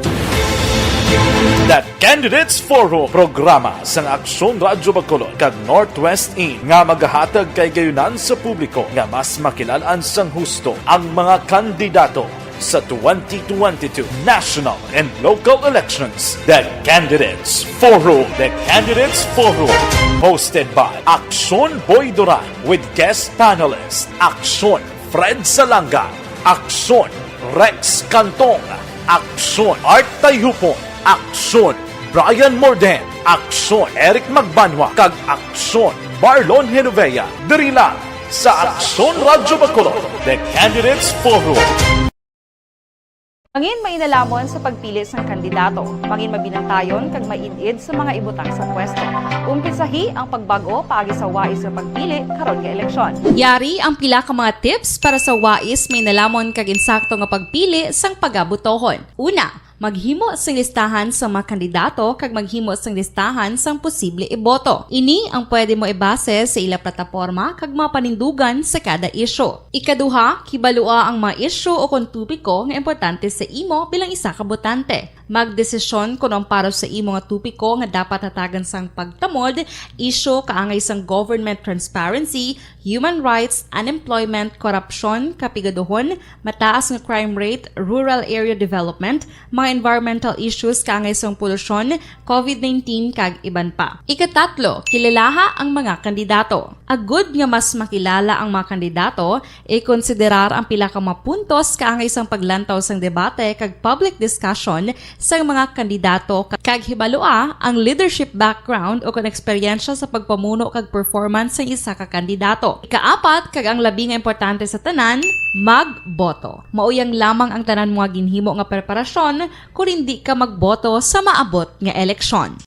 The Candidates Forum, programa sang Aksyon Radyo Bacolod kag Northwest In nga magahatag kay gayunan sa publiko nga mas makilalan sang husto ang mga kandidato sa twenty twenty-two national and local elections. The Candidates Forum. The Candidates Forum, hosted by Aksyon Boy Duran with guest panelist Aksyon Fred Salanga, Aksyon Rex Cantong, Aksyon Art Tayhupon, Aksyon Brian Morden, Aksyon Eric Magbanwa, kag Aksyon Marlon Genovea. Diri lang sa Aksyon Radyo Bacolod, The Candidates Forum. Mangin mainalamon sa pagpili sang kandidato. Mangin mabinantayon kag maid-id sa mga ibutang sa pwesto. Umpisahi ang pagbag-o paagi sa wais nga pagpili karon nga eleksyon. Yari ang pila ka mga tips para sa wais, mainalamon kag insakto nga pagpili sang pagabotohon. Una, maghimo sing listahan sa mga kandidato kag maghimo sing listahan sang posible iboto. Ini ang pwede mo ibase sa ila plataporma kag mga panindugan sa kada isyu. Ikaduha, kibalua ang mga isyu o kon topiko nga importante sa imo bilang isa ka botante. Magdesisyon kon ang para sa imo nga topiko nga dapat hatagan sang pagtamod, isyu kaangay sang government transparency, human rights, unemployment, korupsyon, kapigaduhon, mataas nga crime rate, rural area development, mga environmental issues kaangay sang polusyon, covid nineteen, kag iban pa. Ikatatlo, kilalaha ang mga kandidato. Agud nga mas makilala ang mga kandidato, ikonsiderar ang pila ka mga puntos kaangay sang paglantaw sang debate kag public discussion sang mga kandidato, ka-, kag hibalua ang leadership background o kon eksperyensya sa pagpamuno kag performance sang isa ka kandidato. Ikaapat, kag ang labi nga importante sa tanan, magboto. Mao yang lamang ang tanan mo nga ginhimo nga preparasyon kon hindi ka magboto sa maabot nga eleksyon.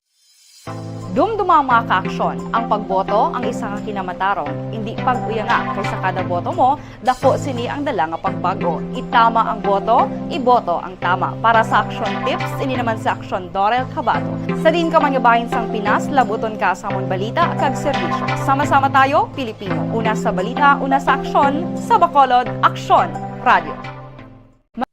Dumduma, mga kaaksyon, ang pagboto ang isa ka kinamatarong, indi pag-uyanga, kay sa kada boto mo, dako sini ang dala nga pagbag-o. Itama ang boto, iboto ang tama. Para sa Aksyon Tips, ini naman si Aksyon Dorel Cabato. Sa diin ka man nga bahin sang Pinas, labuton ka sa amon balita kag serbisyo. Sama-sama tayo, Pilipino. Una sa balita, una sa aksyon, sa Bacolod, Aksyon Radio.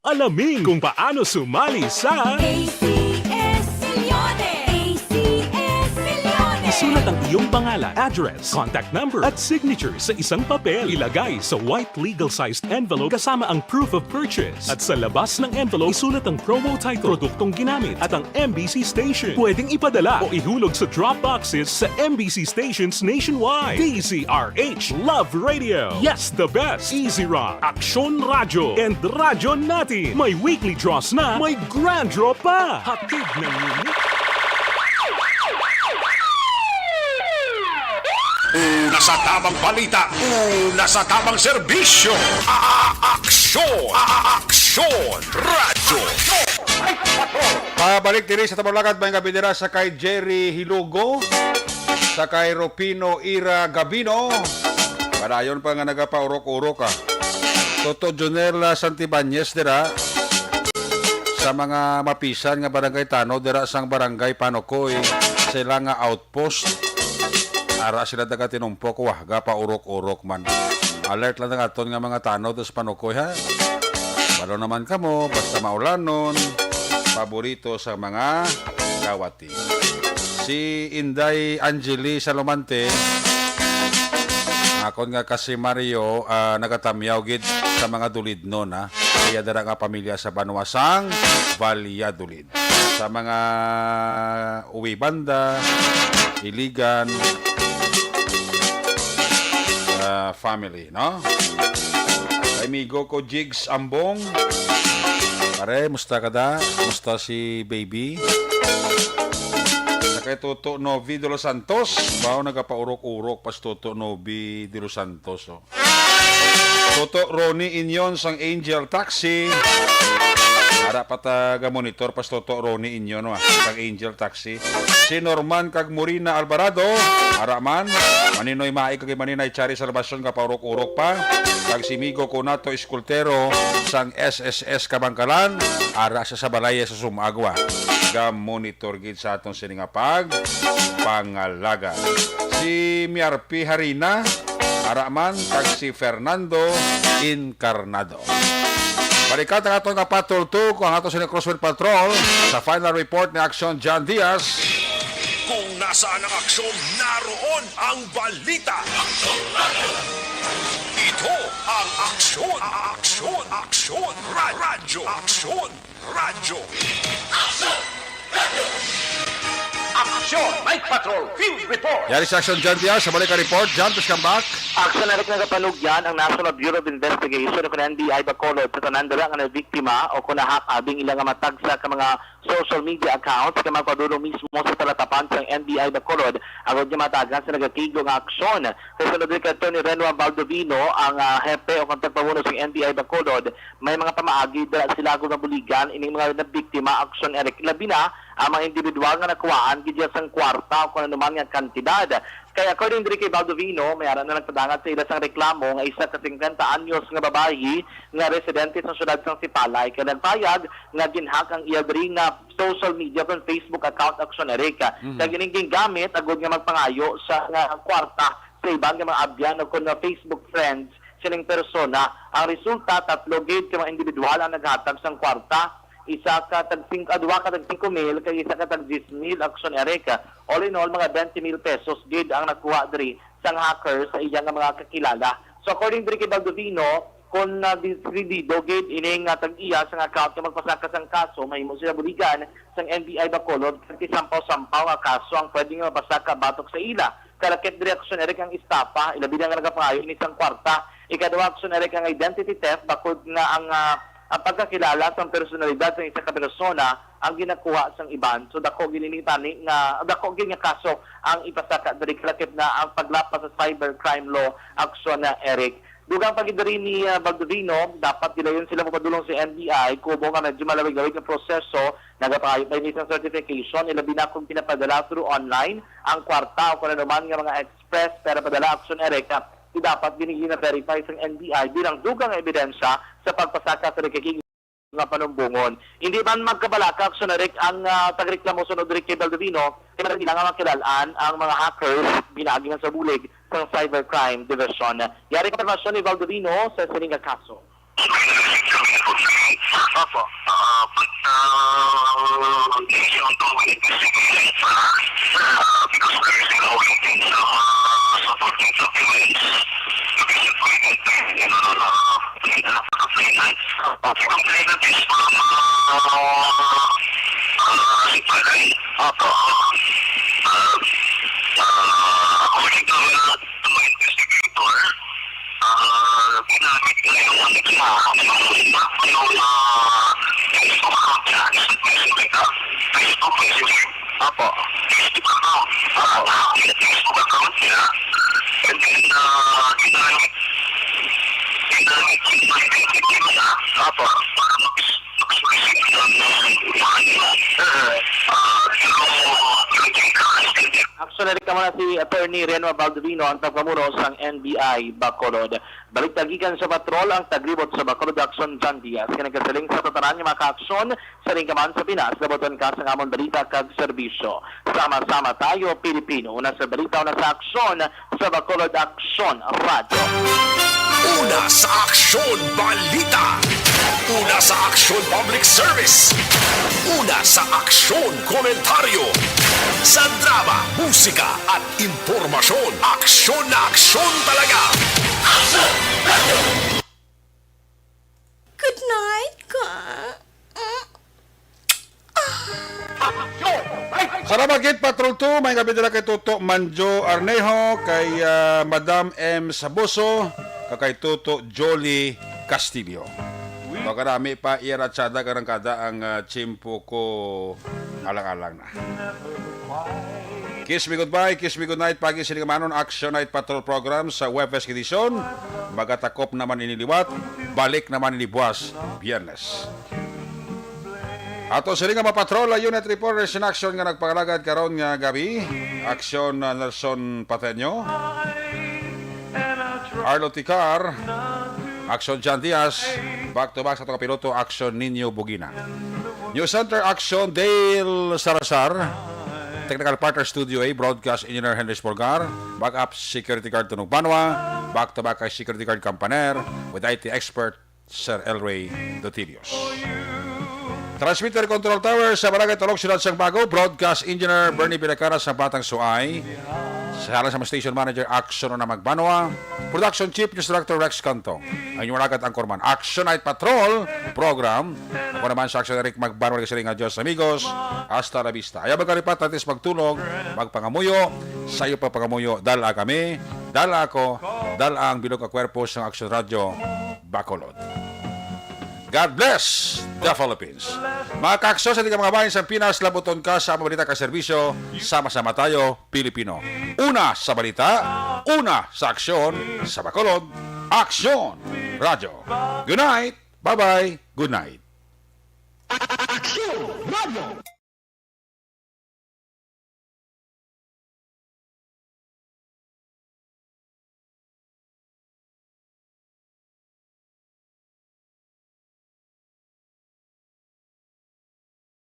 Alamin kung paano sumali sa A C S Milyonary. A C S Milyonary. Isulat ang iyong pangalan, address, contact number, at signature sa isang papel. Ilagay sa white legal-sized envelope kasama ang proof of purchase. At sa labas ng envelope, isulat ang promo title, produktong ginamit, at ang M B C station. Pwedeng ipadala o ihulog sa drop boxes sa M B C stations nationwide. D Z R H, Love Radio. Yes, the best. Easy Rock, Aksyon Radyo, and Radyo Natin. May weekly draws na, may grand draw pa. Hatid ng Unique. Una sa tamang balita, una sa tamang serbisyo. A-, a-, aksyon, a-, a-, aksyon, radyo. Pabalik diri sa Tabalagad, may gabi dira sa kay Jerry Hilugo, sa kay Rufino Ira Gabino. Padayon pa nga nagapaurok-urok, ah. Toto Jonel, ah, Santibanez dira sa mga mapisan nga barangay tanod dira sang barangay Panukoy, sila nga outpost. Ara sila taga Tinumpok, wah, gapaurok-urok man. Alert lang ang aton nga mga tanod sa Panukoy, ha? Balo naman kamo, basta maulanon, paborito sa mga kawati. Si Inday Angeli Salomante, akon nga kasi Mario, ah, nagatamyaw gid sa mga Dulidnon, ha. Iya dira nga pamilya sa banwa sang Valladolid. Sa mga Uwi Banda, Iligan, ah, family, no? Kay amigo ko, Jigs Ambong. Pare, musta ka da? Musta si baby? Sa kay Toto Novi de los Santos. Bao nagapaurok-urok pa si Toto Novi de los Santos, oh. Toto Ronnie Inyon sang Angel Taxi. Ara pa taga monitor pa si Toto Ronnie Inyon, no, ah, sang Angel Taxi. Si Norman kag Morina Alvarado, ara man. Maninoy Mai kag Maninay Chari Salvacion nga paurok-urok pa. Kag si Migo Conato Escoltero sang S S S Kabangkalan, ara sa, sa balay sa Sumagwa. Ga monitor gid sa aton sini nga pag pangalaga. Si Miarpi Harina, ara man, kag si Fernando Incarnado. Balikan ang aton nga Patrol two, kung ang ato sini Crosswind Patrol sa final report ni Action John Diaz. Kung nasaan ang aksyon, naroon ang balita. Ito ang Aksyon, Aksyon, Aksyon, Ra-, Radyo, Aksyon, Radyo. Aksyon, Night Patrol, Field Report. Yari sa Action John Diaz, sa balik ang report. John, please come back. Action, Eric, nagapanugyan ang National Bureau of Investigation o kon N B I Bacolod sa tanan dira nga nabiktima o kon nahak abing ila nga matagsa ka mga social media accounts nga magpadulong mismo sa talatapan sang N B I Bacolod agod nga matagan sa nagakaigo nga aksyon. Kay sunod kay Attorney Renwa Baldovino, ang, ah, hepe o kon tagpamuno sang N B I Bacolod, may mga pamaagi dira sila agod mabuligan ining mga nabiktima aksyon, Eric, labi na ang mga individual nga nakuhaan gid sang kwarta o kon anuman nga kantidad. Kay according diri kay Baldovino, may ara na nagpadangat sa ila sang reklamo nga isa ka singkwenta anyos nga babayi nga residente sa siyudad sang Sipalay kay nagpayag nga ginhack ang iya diri nga social media kon Facebook account, Action Eric. Mhm. Kag ining gingamit agud nga magpangayo sa nga kwarta sa iban nga mga abyan o kon Facebook friends sining persona. Ang resulta, tatlo gid ka mga individual ang naghatag sang kwarta, isa ka tag sing-, ah, duha ka tag singko mil kag isa ka tag diyes mil, Action Eric. All in all, mga twenty mil pesos gid ang nakuha diri sang hacker sa iya nga mga kakilala. So, according diri kay Baldovino, kung nadiskredido gid ini nga tag-iya sang account nga magpasaka sang kaso, mahimo sila buligan sang N B I Bacolod kag sampaw-sampaw nga kaso ang pwede nga mapasaka batok sa ila. Kalakip diri, Action Eric, ang estafa, ilabi na nga nagapangayo ini sang kwarta. Ikaduha, Action Eric, ang identity theft, bakod nga ang, ah, ang pagkakilala sang personalidad sang isa ka persona ang ginakuha sang iban. So, dako gid ini tani nga, dako gid nga kaso ang ipasaka diri, kalakip na ang paglapas sa cybercrime law, Action na, Eric. Dugang pa gid diri ni, ah, Baldovino, dapat gilayon sila mapadulong sa N B I, kumo nga medyo malawig-lawig ang proseso, nagapangayo pa ini sang certification, ilabi na kung pinapadala through online ang kwarta o kung ano man nga mga express, pero padala, Action Eric, ah, di dapat gini gina-verify sang N B I bilang dugang nga ebidensya sa pagpasaka sa nagkakig nga panumbongon. Hindi man magkabalaka, Action Eric, ang, ah, tagreklamo sunod diri kay Baldovino, kay madali lang nga makilal-an ang mga hackers pinaagi man sa bulig sang Cybercrime Division. Yari ang impormasyon ni Baldovino sa sining nga kaso. Opo. Ah, but, ah, hindi siya ongoing investigation pa. Ah, because there is no, ah, supporting documents. Because it will be, ah, Opo. Opo. Opo. Actually, kamo na si Attorney Reno Baldovino, ang tagpamuno sang N B I Bacolod. Balik ta gikan sa patrol ang taglibot sa Bacolod Action, John Diaz. Kay nagkasiling sa tatanan nga mga kaaksyon, sa ring ka man sa Pinas, labuton ka sang amon balita kag serbisyo. Sama-sama tayo, Pilipino. Una sa balita, una sa aksyon, sa Bacolod Aksyon Radyo. Una sa aksyon, balita. Una sa aksyon, public service. Una sa aksyon, komentaryo. Sa drama, musika, at impormasyon, aksyon na aksyon talaga. Aksyon! Radyo! Good night, ka. Mm. Ah. Salamat gid, Patrol two. May gabi dira kay Toto Manjo Arnejo, kay, ah, Madam M Sabuso, kag kay Toto Jolly Castillo. Makarami pa iya ratsada, karangkada ang, ah, tiyempo ko alang-alang na. Kiss Me Goodbye, Kiss Me Goodnight, pagi sini nga manon, Action Night Patrol Program sa Huwebes edisyon. Magatakop naman ini liwat, balik naman ini buwas, Biyernes. Ato sini nga mga patrol, ah, unit reporters in action nga nagpangalagad karon nga gabi. Action, ah, Nelson Pateño, Arlo Ticar, Action John Diaz, back to back sa atong kapiloto, Action Nino Bugina. News Center, Action Dale Salazar. Technical partner, Studio A, Broadcast Engineer Henry Spolgar. Backup, Security Guard Tunog Banwa. Back to back kay Security Guard Campaner with I T expert Sir Elray Dotilios. Transmitter Control Tower sa Barangay Talog, Siyudad sang Bago. Broadcast Engineer Bernie Villacara sa Batang Suay. Sa ngalan sa mga station manager, Action na Magbanwa. Production Chief, News Director Rex Cantong. Ang inyong alagad, anchorman, Action Night Patrol Program. Ako naman sa Action, Eric Magbanwa, nagasiling nga, "Dios amigos, hasta la vista." Ayaw magkalipat, at least magtulog, magpangamuyo. Sa iyo pa pangamuyo, dala kami, dala ako, dala ang bilog nga kwerpo sa Action Radio Bacolod. God bless the Philippines. Mga ka-Aksyon sa tingkang mga bayan sa Pinas, labuton ka sa mga balita ka serbisyo. Sama-sama tayo, Pilipino. Una sa balita, una sa aksyon, sa Bacolod, Aksyon Radyo. Good night. Bye-bye. Good night. Aksyon Radyo.